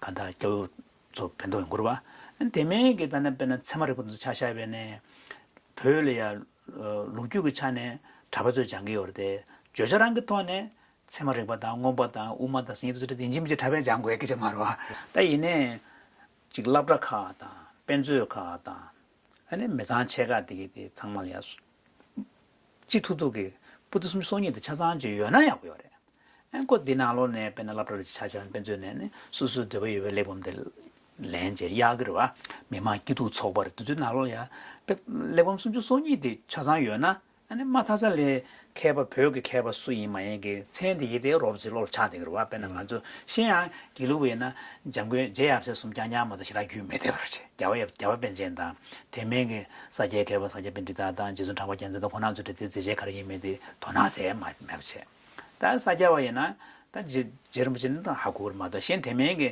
གང་ལྟར་སྐྱ་བོ་ཚོ་ཕན་ཐོགས་ཡོང་གི་རེད་བ། དེ་མིན་གྱི་ད་ནི་དཔེར་ན་ཚད་མ་རིག་པ་དེ་ཚོ་ཆ་བཞག་པ་ཡིན་ན་བོད་ལ་ཡང་ལོ་རྒྱུས་ཀྱི་ཆ་ནས་གྲྭ་པ་ཚོས་སྦྱང་གི་ཡོད་རེད་དེ། བརྗོད་བྱ་རང་གི་ཐོག་ནས་ཚད་མ་རིག་པ་དང་མངོན་པ་དང་དབུ་མ་དང་ཟེར་མཁན་དེ་ཚོ་དེ་ཡིན་གཅིག་མིན་གཅིག་གྲྭ་པས་སྦྱང་དགོས་ཀྱི་ཆ་མ་རེད་བ། ད་ཡིན་ནའི་ཅིག་སློབ་གྲྭ་ཁག་དང་དཔེ་མཛོད་ཁག་དང་ཨ་ནི་མི་ཚང་ཆེ་ཁག་དེ་གི་དེ་ཚང་མ་ལ་ཡ་སྤྱི་ཐུབ་ཐུབ་ཀྱི་པོ་ཏི་སུམ་ཅུ་སོ་གཉིས་དེ་ཆ་ཚང་ཅིག་ཡོད་ན་ཡག་པོ་ཡོད་རེད། ཨ་ཁོ་འདི་ནང་ལོགས་ནས་དཔེར་ན་སློབ་གྲྭ་ལ་ཆ་བཞག་ན་དཔེ་མཛོད་ནས་ནི་སོ་སོའི་འདོད་པ་ཡོད་པའི་གླེགས་བམ་དེ་ལེན་བྱས་གཡར་གི་རེད་བ། མི་དམངས་སྐྱིད་སྡུག་ཚོགས་པ་རེད། དེ་ཚོའི་ནང་ལོགས་ལ་ཡ་དཔེ་གླེགས་བམ་སུམ་ཅུ་སོ་གཉིས་དེ་ཆ་ཚང་ཡོད་ན། ཨ་ནི་མ་མཐའ་ས་ལའི་མཁས་པ་བོད་ཀྱི་མཁས་པ་སུ་ཡིན་མ་ཡིན་གྱི་མཚན་དེ་ཡི་དེ་རོབ་ཙམ་བློ་ལ་ཆགས་བསྡད་ཀྱི་རེད་བ། དཔེར་ན་ང་ཚོ་གཞན་ཡང་དགེ་ལུགས་པ་ཡིན་ན་འཇམ་མགོན་རྗེ་ཡབ་སྲས་གསུམ་རྐྱང་རྐྱང་མ་གཏོགས་ཞེ་དྲག་རྒྱུད་མི་སྡེ་བ་རེད། རྒྱལ་བ་ཡབ་རྒྱལ་བ་པཎ་ཆེན་དང་དེ་མིན་གྱི་ས་སྐྱའི་མཁས་པ་ས་སྐྱ་པཎྜི་ཏ་དང་རྗེ་བཙུན་གྲགས་པ་རྒྱལ་མཚན་དང་ཁོང་རྣམ་ཚོ་འདྲ་དེ་མཛད་རྗེས་ག་རེ་ཡིན་མིན་དེ་དོ་སྣང་ཟེར་མ་མེད་པ་བྱས། ད་ས་སྐྱ་བ་ཡིན་ན་ད་རྗེ་རྗེ་རིན་པོ་ཆེ་ནི་ད་ཧ་གོ་གི་རེད་མ་གཏོགས་གཞན་དེ་མིན་གྱི་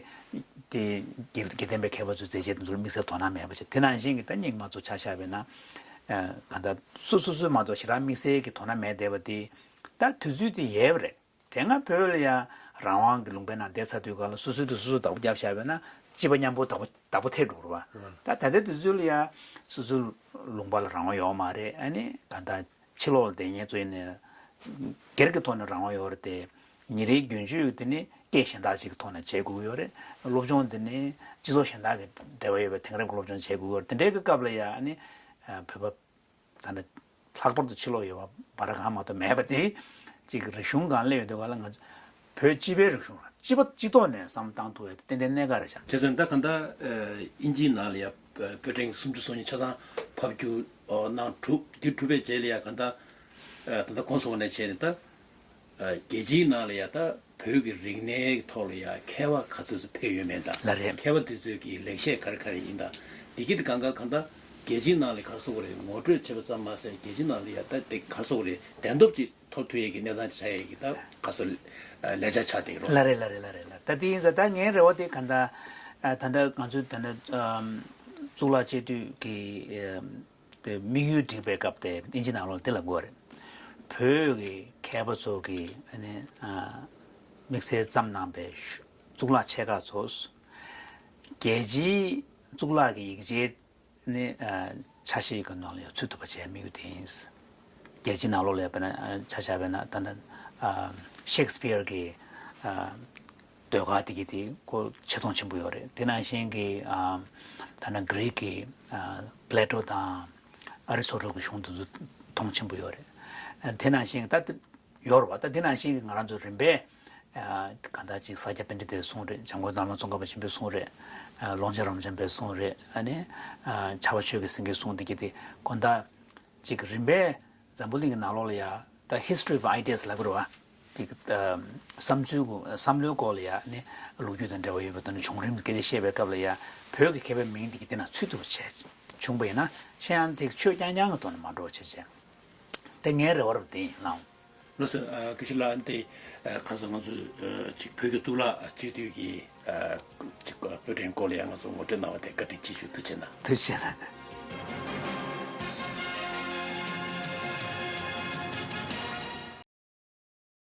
དེ་དགེ་དགེ་ལྡན་པའི་མཁས་པ་ཚོའི་མཛད་རྗེས་དེ་ཚོ་ལ་དམིགས་བསལ་དོ་སྣང་མེད་པ་བྱས། དེ་ནང་བཞིན་གྱི་ད་རྙིང་མ་ཚོ་ཆ་བཞག་པ་ཡིན་ན་གང་ལྟར་སུ་སུ་སུ་མ་གཏོགས་ཞེ་དྲག་དམིགས་བསལ་གྱི་དོ་སྣང་མེད་བསྡད་པ་དེ་ད་དུས་ཚོད་དེ་ཡལ་བ་རེད། དེ་སྔ་བོད་ལ་ཡང་རང་དབང་གི་ལུང་པའི་ནང་བསྡད་ཚར་དུས་སྒང་ལ་སོ་སོའི་དུ་སོ་སོ་བདག་པོ་བརྒྱབ་བཞག་པས་ན་སྤྱི་པ་མཉམ་པོ་བདག་པོ་བདག་པོ་ཐེབས་འགྲོ་གི་རེད་བ། ད་ད་ལྟའི་དུས་ཚོད་ལ་ཡང་སོ་སོའི་ལུང་པ་ལ་རང་དབང་ཡོད་མ་རེད། ཨ་ནི་གང་ལྟར་ཕྱི་ལོགས་ལ་བསྡད་མཁན་ཚོ་ཡིན་ནའི་སྒེར་གྱི་ཐོག་ནས་རང་དབང་ཡོད་རེད་དེ། ཉིན་རེའི་རྒྱུན་སྤྱོད་དེ་ནི་སྐད་གཞན་དག་ཅིག་གི་ཐོག་ནས་བྱེད་དགོས་ཀྱི་ཡོད་རེད། སློབ་སྦྱོང་དེ་ནི་སྤྱི་ཚོགས་གཞན་དག་གི་འབྲེལ་བ་ཡོད་པའི་དེང་རབས་ཀྱི་སློབ་སྦྱོང་བྱེད་དགོས་ཀྱི་ཡོད་རེད། དེ་འདྲའི་གི་སྐབས་ལ་ཡང་ཨ་ནི་བོད་པ་ད་ནི་ལྷག་པར་དུ་ཕྱི་ལོགས་ཡོད་པ་བར་གང་མ་གཏོགས་མེད་པ་དེ་ཅིག་རིག་གཞུང་སྒང་སླེབས་ཡོང་དུས་སྒང་ལ་ང་ཚོ་བོད་སྤྱི་པའི་རིག་གཞུང་ལ་སྤྱི་པ་སྤྱི་ཐོག་ནས་བསམ་བློ་བཏང་ཐུབ་ཡ་དེ་ཏན་ཏན་གནད་འགག་རེད་ཤག་བྱས་ཙང་ད་གང་ལྟར་དབྱིན་ཇིའི་ནང་ལ་ཡ་བོད་ཕྲན་སུམ་ཅུ་སོ་གཉིས་ཆ་ཚང་ཕབ་སྒྱུར་གནང་གྲུབ། འདི་གྲུབ་པའི་རྗེས་ལ་ཡ་གང་ལྟར་ད་ལྟ་གོང་སོང་བ་ནས་བྱས་ནས་ད། རྒྱལ་སྤྱིའི་ནང་ལ་ཡ་ད་བོད་ཀྱི་རིག་གནས་ཐོག་ལ་ཡ་མཁས་པ་ག་ཚོད་ཙམ་ཕེབས་ཡོད་མེད་དང་། ལགས་རེད། མཁས་པ་དེ་ཚོའི་གི་ལེགས་བཤད་ག་རེ་ག་རེ་ཡིན་དང་། འདི་གི་དེ་གང་ག་གང་ལྟར་རྒྱལ་སྤྱིའི་ནང་ལ་ག་རེ་ཟེར་དགོས་རེད། ངོ་སྤྲོད་བྱས་པ་ཙམ་མ་ཟད་རྒྱལ་སྤྱིའི་ནང་ལ་ཡ་ད་དེ་ག་རེ་ཟེར་དགོས་རེད། བདེན་སྟོབས་ཅིག་ཐོབ་ཐུབ་ཡས་ཀྱི་གནས་སྟངས་ཅིག་ཆགས་ཡས་ཀྱི་ད་ག་ཚོད་ལས་འཆར་དེ་རོ། ལགས་རེད་ལགས་རེད་ལགས་རེད་ལགས། ད་དེ་ཡིན་ཙང་ད་ངའི་རེ་བ་དེ་གང་ལྟར་ད་ལྟ་ང་ཚོའི་ད་ལྟ་གཙུག་ལག་སྤྱི་འཐུས་ཀྱི་དེ་དམིགས་ཡུལ་བསྒྲིགས་པའི་སྐབས་དེ་ཨིན་ཇི་ནང་ལོགས་དེ་ལ་དགོས་རེད། བོད་ཀྱི་མཁས་པ་ཚོ་གིས་ཨ་ནི་ཨ་དམིགས་བསལ་བརྩམས་གནང་པའི་ཤུ་གཙུག་ལག་ཆེ་ཁག་ཚོ་རྒྱལ་སྤྱིའི་གཙུག་ལག་གི་ཡིག་ཆའི་ནི་ཨ་ཆ་ཤས་ཀྱི་ནང་ལ་ཡང་ཚུད་ཐུབ་པ་བྱེད་དམིགས་ཡུལ་དེ་ཡིན། རྒྱལ་སྤྱིའི་ནང་ལོགས་ལ་ཡང་དཔེར་ན་ཨ་ཆ་བཞག་པ་ཡིན་ན་ད་ལྟ་ཨ་ཤེག་སི་པིར་གྱི་ཨ་ཟློས་གར་དེ་གི་དེ་ཁོ་ཆེ་མཐོང་ཆེན་པོ་ཡོད་རེད། དེ་ནང་བཞིན་གྱི་ཨ་ཐ་ན་གྷི་རིག་གི་ཨ་པླེ་ཊོ་དང་ཨ་རི་སྟོ་ཊལ་གྱི་གཞུང་དེ་ཚོ་མཐོང་ཆེན་པོ་ཡོད་རེད། ཨ་དེ་ནང་བཞིན་གྱི་ད་དེ་ཡོད་རེད་བ། ད་དེ་ནང་བཞིན་གྱི་ང་རང་ཚོ་རིམ་པས་ཨ་གང་ལྟར་ཅིག་ས་སྐྱ་པཎྜི་ཏའི་གསུང་རེད། འཇམ་མགོན་ཟླ་བ་ཙོང་ཁ་པ་ཆེན་པོའི་གསུང་རེད། ཨ་ཀློང་ཆེན་རབ་འབྱམས་པའི་གསུང་རེད། ཨ་ནི་ཨ་ཕྱྭ་པ་ཆོས་ཀྱི་སེང་གེའི་གསུང་དེ་གི་དེ་དགོང་དག་ཅིག་རིམ་པས་འཛམ་བུ་གླིང་གི་ནང་ལོགས་ལ་ཡ་ད་History of Ideas ལབ་ཀྱི་རེད་བ། ཅིག་ཨ་བསམ་ཚུལ་གོ་བསམ་བློའི་སྐོར་ལ་ཡ་ནི་ལོ་རྒྱུས་དང་འབྲེལ་བ་ཡོད་པའི་དོན་ནི་བྱུང་རིམ་སྐད་ཆ་བཤད་པའི་སྐབས་ལ་ཡ་བོད་ཀྱི་མཁས་པའི་མིང་དེ་གི་དེ་ན་ཚུད་ཐུབ་པ་བྱས་བྱུང་པ་ཡིན་ན་གཞན་ཡང་དེ་ཆོས་རྐྱང་རྐྱང་གི་ཐོག་ནས་མ་འགྲོ་བ་བྱས་བྱས། དེ་ངའི་རེ་བ་རུ་དེ་ཡིན་ལགས། ལགས་སོ། ཨ་དགེ་བཤེས་ལགས་འདི་ཨ་ཁ་སང་ང་ཚོས་ཨ་ཅིག་བོད་ཀྱི་གཙུག་ལག་སྤྱི་འཐུས་ཀྱི་ཨ་ཅིག་བོད་ཕྲན་སྐོར་ལ་ཡང་ང་ཚོ་ངོ་སྤྲོད་གནང་བ་དེ་བཀའ་དྲིན་ཆེ་ཞུ། ཐུགས་རྗེ་གནང་། ཐུགས་རྗེ་གནང་།